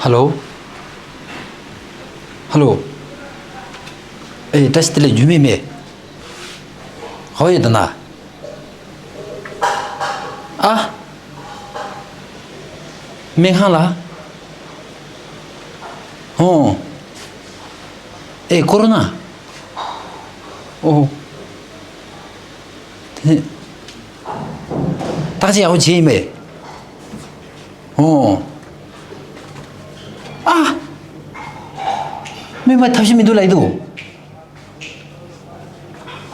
ཧ་ལོ། ཧ་ལོ། ཨེ་བཀྲ་ཤིས་བདེ་ལེགས། རྒྱུས་མེད་མེད། ཧོ་ཡོད་ད་ན། ཨ། སྨན་ཁང་ལ། ཨོ། ཨེ་ཀོ་རོ་ན། ཨོ། དེ་ནས། བརྟག་དཔྱད་ཡག་པོ་བྱས་ཡིན་པས། ཨོ། ཨ། སྨན་པ་ཐབས་ཤེས་མི་འདུག་ལབ་ཀྱི་འདུག་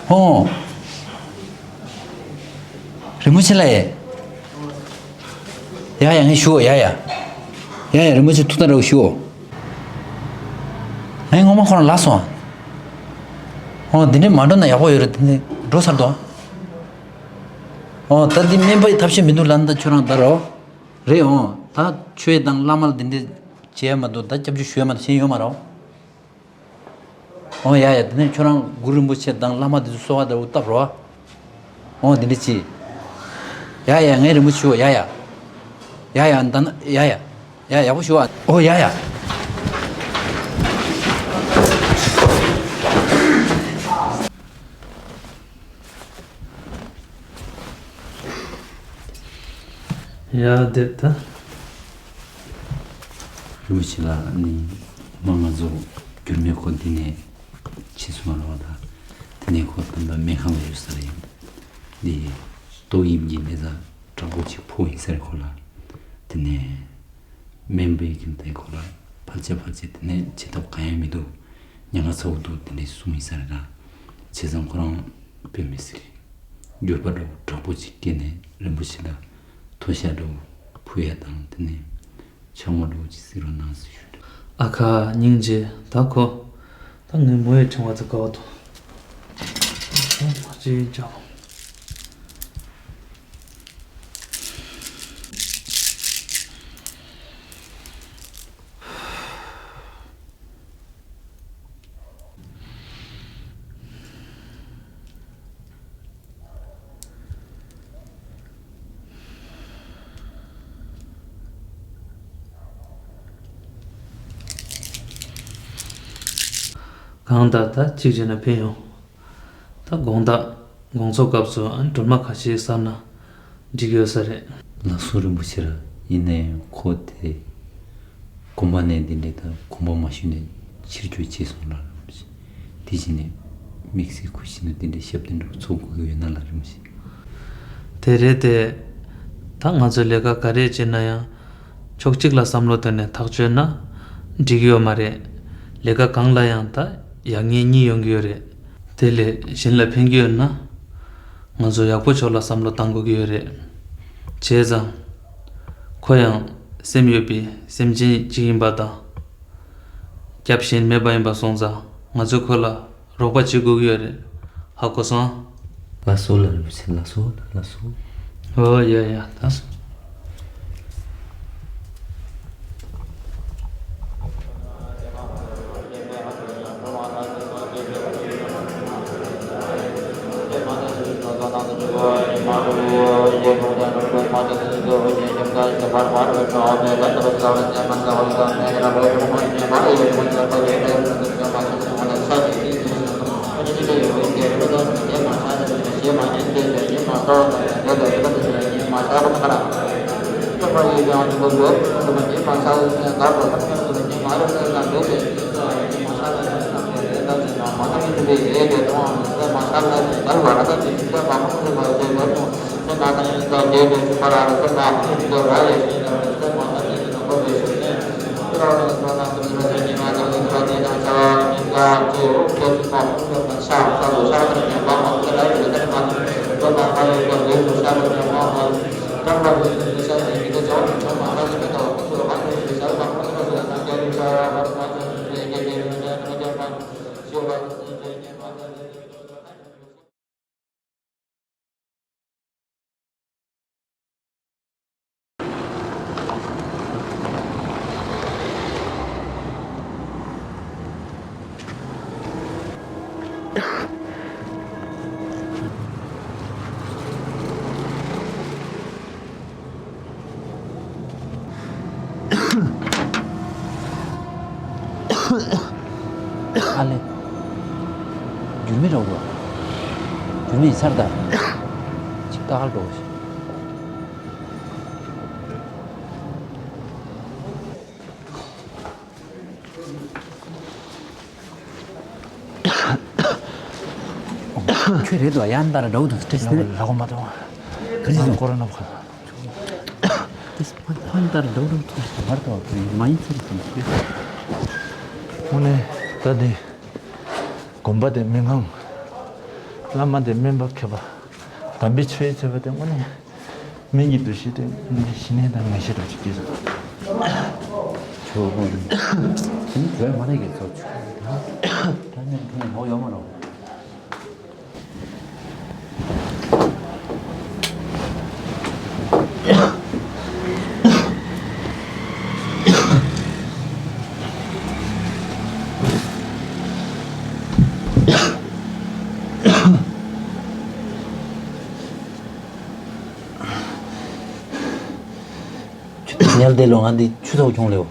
ཨོ། རིན་པོ་ཆེ་ལགས་ཡ། ཡ་ཡ་ངས་ཞུ། ཡ་ཡ། ཡ་ཡ་རིན་པོ་ཆེ་ཐུགས་དམ་རེ་ཞུ། ངས་ངོ་མ་ཁོ་རང་ལབ་སོང་། ཨོ་འདི་འདྲས་མ་འགྲོ་ན་ཡག་པོ་ཡོད་རེད། དེ་འདྲས་འགྲོ་ཚར་འདུག་ཨོ་ད་འདི་སྨན་པ་ཡི་ཐབས་ཤེས་མི་འདུག་ལབ་ན་ད་ཁྱོད་རང་ད་རོ། རེད་ཨོ། ད་ཆོས་དང་བླ་མ་ལ་འདི་འདྲས་བྱས་མ་གཏོགས་ད་སྐྱབས་འཇུག་ཞུ་ཡ་མ་གཏོགས་གཞན་ཡོད་མ་རེད། ཨོ་ཡ་ཡ། དེ་ནས་ཁྱོད་རང་གུ་རུ་རིན་པོ་ཆེ་དང་བླ་མ་དེ་ཚོ་གསོལ་བ་དེ་བཏབ་རོགས། ཨོ་འདི་འདྲ་ཅི། ཡ་ཡ་ངས་རིན་པོ་ཆེ་ཞུ། ཡ་ཡ། ཡ་ཡ་ད་ན་ཡ་ཡ། ཡ་ཡག་པོ་ཞུ་བ། ཨོ་ཡ་ཡ། ཡ་དེབ་ད། རིན་པོ་ཆེ་ལགས་ནི་མ་ང་ཚོ་འགྱུར་མེད་ཁོ་འདི་ནས་ཕྱིན་སོང་བ་རེད་པ། ད་དེ་ནས་ཁོ་ད་ལྟ་སྨན་ཁང་ལ་ཡོད་ས་རེད། འདི་ཏོག་དབྱིབས་ཀྱི་ནད་རྟགས་དྲག་པོ་ཅིག་ཕོག་ཡིན་ས་རེད་ཁོ་ལ། དེ་ནས་སྨན་པའི་ཁྱིམ་དེ་ཁོ་ལ་ཕལ་ཆེར་ཕལ་ཆེར་དེ་ནས་བྱེད་ཐབས་གང་ཡང་མི་འདུག་ཉེན་ཁ་ཚ་པོ་འདུག་དེ་འདྲས་གསུངས་ཡིན་ས་རེད་ད། བྱས་ཙང་ཁོ་རང་དཔེ་མི་སྲིད་འགྱུར་བ་འདྲ་པོ་དྲག་པོ་ཅིག་སྐྱེས་ནས་རིན་པོ་ཆེ་ལ་ཐོ་ཤ་འདྲ་པོ་ཕུལ་ཡ་དང་དེ་ནས་ཕྱག་མོ་འདྲ་པོ་ཅིག་གཟིགས་རོགས་གནང་ཟེར་ཞུ་འདྲ། ཨ་ཁ་སྙིང་རྗེ། ད་ཁོ་ད་ངའི་མོ་ཡི་ཕྲེང་བ་ཚོ་དགའ་བ་དང་། ད་མ་ཅི་ཡིན་ཀྱང་། གང་ལྟར་ད་གཅིག་བྱས་ན་ཕན་ཡོང་། ད་དགོང་དག་དགོང་ཚོགས་སྐབས་སུ་ཨ་ནི་སྒྲོལ་མ་ཁ་ཤས་བསགས་ན་འགྲིག་གི་ཡོད་ས་རེད། ལགས་སོ་རིན་པོ་ཆེ་ལགས། ཡིན་ན་ཡང་ཁོ་དེ་གོམ་པ་ནས་འདི་འདྲའི་ད་གོམ་པ་མ་ཞུས་ནས་ཕྱིར་སྐྱོད་བྱས་སོང་ལགས་རིན་པོ་ཆེ། དེ་བཞིན་ནས་དམིགས་བསལ་ཁུ་ཤི་ནས་འདི་འདྲའི་ཞབས་བརྟན་འདྲ་པོ་ཚོགས་དགོས་ཀྱི་ཡོད་ན་ལགས་རིན་པོ་ཆེ། དེ་རེད་དེ། ད་ང་ཚོས་ལས་ཀ་ག་རེ་བྱེད་ན་ཡང་ཕྱོགས་གཅིག་ལ་བསམ་བློ་བཏོན་ནས་ཐག་གཅོད་ན་འགྲིག་གི་ཡོད་མ་རེད། ལས་ཀ་གང་ལ་ཡང་ད་ཡག་ཉེས་གཉིས་ཡོང་གི་ཡོད་རེད། དེ་ལས་གཞན་ལ་ཕན་གྱི་ཡོད་ན། ང་ཚོ་ཡག་པོ་ཕྱོགས་ལ་བསམ་བློ་བཏང་དགོས་ཀྱི་ཡོད་རེད། བྱས་ཙང་། ཁོ་ཡང་ སེམས་ཡོད་པའི་སེམས་ཅན་གཅིག་ཡིན་པ་དང་། སྐྱབས་གཞན་མེད་པ་ཡིན་པ་སོང་ཙང་ང་ཚོས་ཁོ་ལ་རོགས་པ་བྱེད་དགོས་ཀྱི་ཡོད་རེད། ཧ་གོ་སོང་། ལགས་སོ། ལགས་སོ། ལགས་སོ། ཨོ་ཡ་ཡ། ད་སོ། ཨ་ལེ། འགྱུར་མེད་འགྲོ་དགོས། འགྱུར་མེད་ཚར་ད། ཅིག་ཏག་ཏག་འགྲོ་དགོས་ཤིག་ཁྱོད་རེད་དོ། ཡང་ལྟར་འགྲོ་དུ་སྤྲད་ཟིན། ལག་མ་དང་། ག་རེ་ཟིན། ཀོ་རོ་ན་བ། ཏིས་ཕན་ཕན་ལྟར་འགྲོ་འགྲོ་ཐུབ་མར་དོ་མ་ཡིན་ཚུལ་ཟིན། དངོས་གནས་ད་འདི་དགོན་པ་དེ་མི་ངང་། བླ་མ་དེ་སྨན་པ་མཁས་པ། དམ་པའི་ཆོས་བྱེད་པ་དེ་དངོས་གནས། སྨན་གྱི་འདུ་ཤེས་དེ་ཞི་གནས་དང་ངེས་ཤེས་འདྲ་ཅིག་སྐྱེས་སོང་། ཆོས་ཀུན་དེ་ནི་བོད་མ་རེད་ཀྱི་ཚོ་ཆོས་དང་། དྲ་མཉམ་ཐོན་ནོ་ཡོད་མ་རེད། ཉལ་བསྡད་ལོ། ང་འདི་ཆུ་ཚོགས་ཁྱོང་ལེའོ།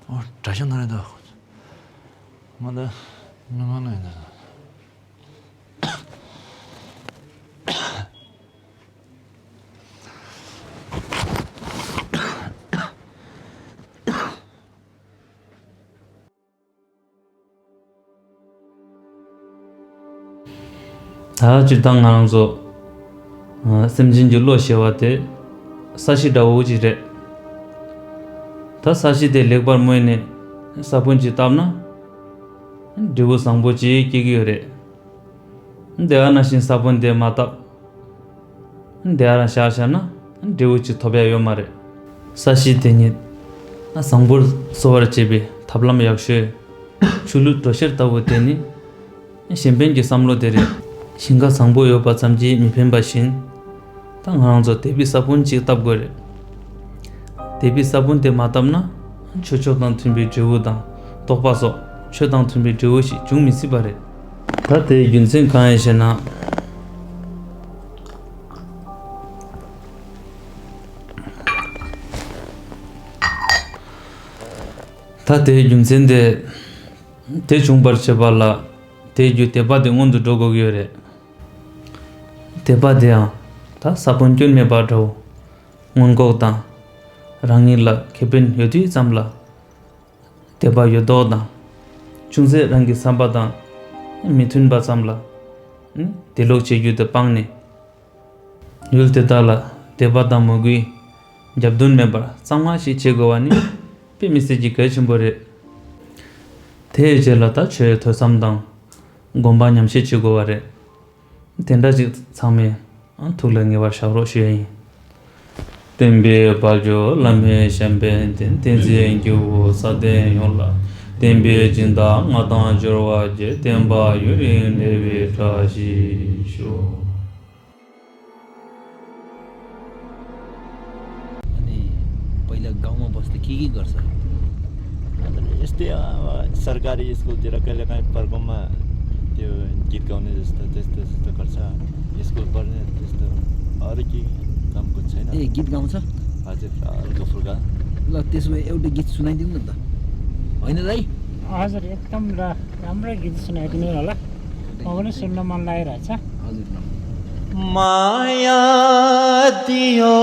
ཨོ། དྲ་ཤ་ན་རེ་འདུག་ང་ད་མི་མང་ན་ཡིན་ད། ད་སྤྱིར་བཏང་ང་རང་ཚོ་ཨ་སེམས་ཅན་གྱི་བློ་ཞེས་པ་དེ་ས་གཞི་འདྲ་བོ་ཅིག་རེད། ད་ས་གཞི་དེ་ལེགས་པར་མོས་ནས་ས་བོན་ཅིག་བཏབ་ན་འབྲས་བུ་བཟང་པོ་ཅིག་སྐྱེ་གི་ཡོད་རེད། དེ་ག་ནང་བཞིན་ས་བོན་དེ་མ་བཏབ། དེ་ག་རང་བཞག་བཞག་ན་འབྲས་བུ་ཅིག་ཐོབ་ཡ་ཡོད་མ་རེད། ས་གཞི་དེ་ཉིད་བཟང་པོར་གསོ་བར་བྱེད་པའི་ཐབས་ལམ་ཡག་ཤོས། ཆུ་ལུད་དྲོད་གཤེར་ལྟ་བུ་དེ་ནི་གཞན་ཕན་གྱི་བསམ་བློ་དེ་རེད། ཞིང་ཁ་བཟང་པོ་ཡོད་པ་ཙམ་གྱིས་མི་ཕན་པ་བཞིན། ད་ང་རང་ཚོ་དད་པའི་ས་བོན་གཅིག་བཏབ་དགོས་རེད། དད་པའི་ས་བོན་དེ་མ་བཏབ་ན། ཆོས་ཕྱོགས་དང་མཐུན་པའི་འབྲས་བུ་དང་རྟོགས་པ་སོགས་ཆོས་དང་མཐུན་པའི་འབྲས་བུ་ཞིག་འབྱུང་མི་སྲིད་པ་རེད། ད་དེའི་རྒྱུ་མཚན་གང་ཡིན་ཞེ་ན། ད་དེའི་རྒྱུ་མཚན་དེ། དེ་བྱུང་བར་བྱེད་པ་ལ། དེའི་རྒྱུ་དད་པ་དེ་སྔོན་དུ་འགྲོ་དགོས་ཀྱི་ཡོད་རེད། དད་པ་དེའང་ད་ས་བོན་སྐྱོན་མེད་པ་འདྲ་བོ། སྔོན་འགོག་དང་། རང་ཉིད་ལ་ཁེ་ཕན་ཡོད་དུས་ཙམ་ལ། དད་པ་ཡོད་མདོག་དང་། ཅུང་ཟད་རང་གི་བསམ་པ་དང་མི་མཐུན་པ་ཙམ་ལ། ཨ་ནི་དེ་ལོག་བྱེད་རྒྱུ་དེ་སྤངས་ནས། ཡུལ་དེ་དག་ལ་དད་པ་དང་མོས་གུས། རྒྱབ་མདུན་མེད་པར་གཙང་མ་ཞིག་བྱེད་དགོས་པ་ནི་དཔེ་མི་སྲིད་ཀྱི་གལ་ཆེན་པོ་རེད། དེའི་རྗེས་ལ་ད་ཆོས་ཐོས་བསམ་དང་། སྒོམ་པ་ཉམས་བཞེས་བྱེད་དགོས་པ་རེད། དེ་འདྲ་ཅིག་ཚང་མས་ཨ་ཐུགས་ལ་ངེས་པར་བཞག་རོགས་ཞུ་ཡ་ཡིན། བསྟན་པའི་དཔལ་འབྱོར་བླ་མེད་གཞན་ཕན་བསྟན། བསྟན་འཛིན་སྐྱེ་བོ་ས་སྟེང་ཡོངས་ལ། བསྟན་པའི་སྦྱིན་བདག་མངའ་ཐང་འབྱོར་བ་རྒྱས། བསྟན་པ་ཡུན་རིང་གནས་པའི་བཀྲ་ཤིས་ཤོག। अनि पहिला गाउँमा बस्दा के के गर्छ? यस्तै, अ, सरकारी स्कुलतिर कहिलेकाहीँ प्रोग्राममा त्यो गीत गाउने जस्तो, त्यस्तो जस्तो गर्छ। स्कुल पढ्ने त्यस्तो, अरू केही काम गर्छ छैन। ए, गीत गाउँछ? हजुर, हल्का फुल्का। ल, त्यसो भए एउटा गीत सुनाइदिनु न त। होइन दाइ? हजुर, एकदम र-, राम्रो गीत सुनाइदिनु होला। म पनि सुन्न मन लागिरहेछ। हजुर, ल। माया दियो,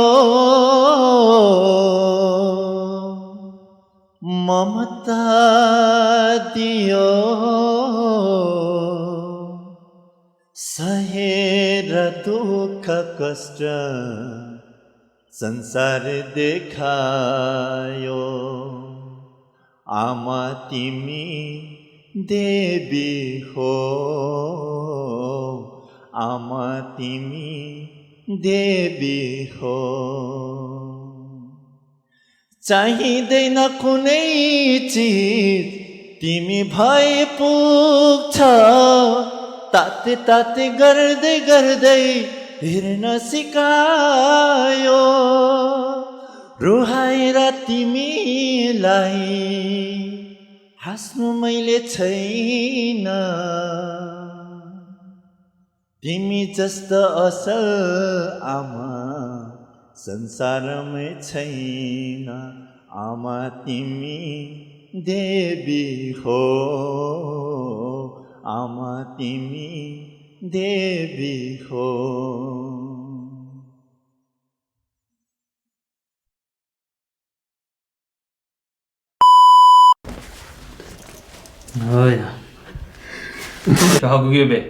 ममता दियो, सहेर दुःख कष्ट संसार देखायो। आमा तिमी देवी हो, आमा तिमी देवी हो। चाहिँदैन कुनै चिज, तिमी भए पुग्छ। ताते ताते गर्दै गर्दै हेर्न सिकायो। रुहाएर तिमीलाई हाँस्नु मैले छैन। तिमी जस्तो असल आमा संसारमै छैन। आमा तिमी देवी हो, आमा तिमी देवी हो। ཨོ་ཡ། ཧ་གོ་གི་ཡོད་པས།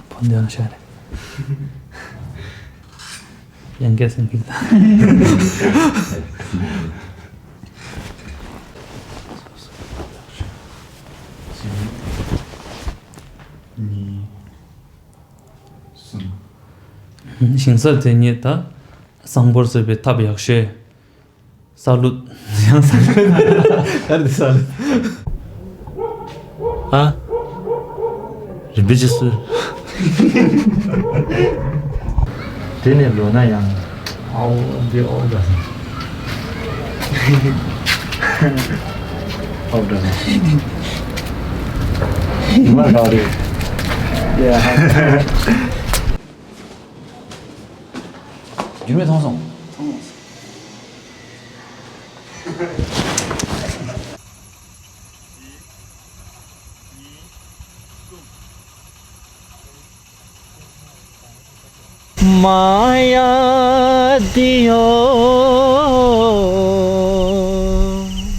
ཕོན་དེ་ཡང་ཤར་རེད། ཡང་སྐད་སེང་གེ་དང་། གཉིས། གསུམ། ཞིང་ས་དེ་ཉིད་ད་བཟང་པོར་བཟོས་པའི་ཐབས་ཡག་ཤོས། ས་ལུད། ཡང་ས་ལུད། ག་རེ་ས་ལུད། ཨ། རིམ་པས་ཅི་སུ། དེ་ནས་ལོ་ན་ཡང་། ཨའོ་འདི་ཨོ་འདྲ་སོང་། ཨོ་འདྲ་སོང་། མ་རག་རེད། ཡ། རྒྱུ་མེད་མཐོང་སོང་། माया दियो,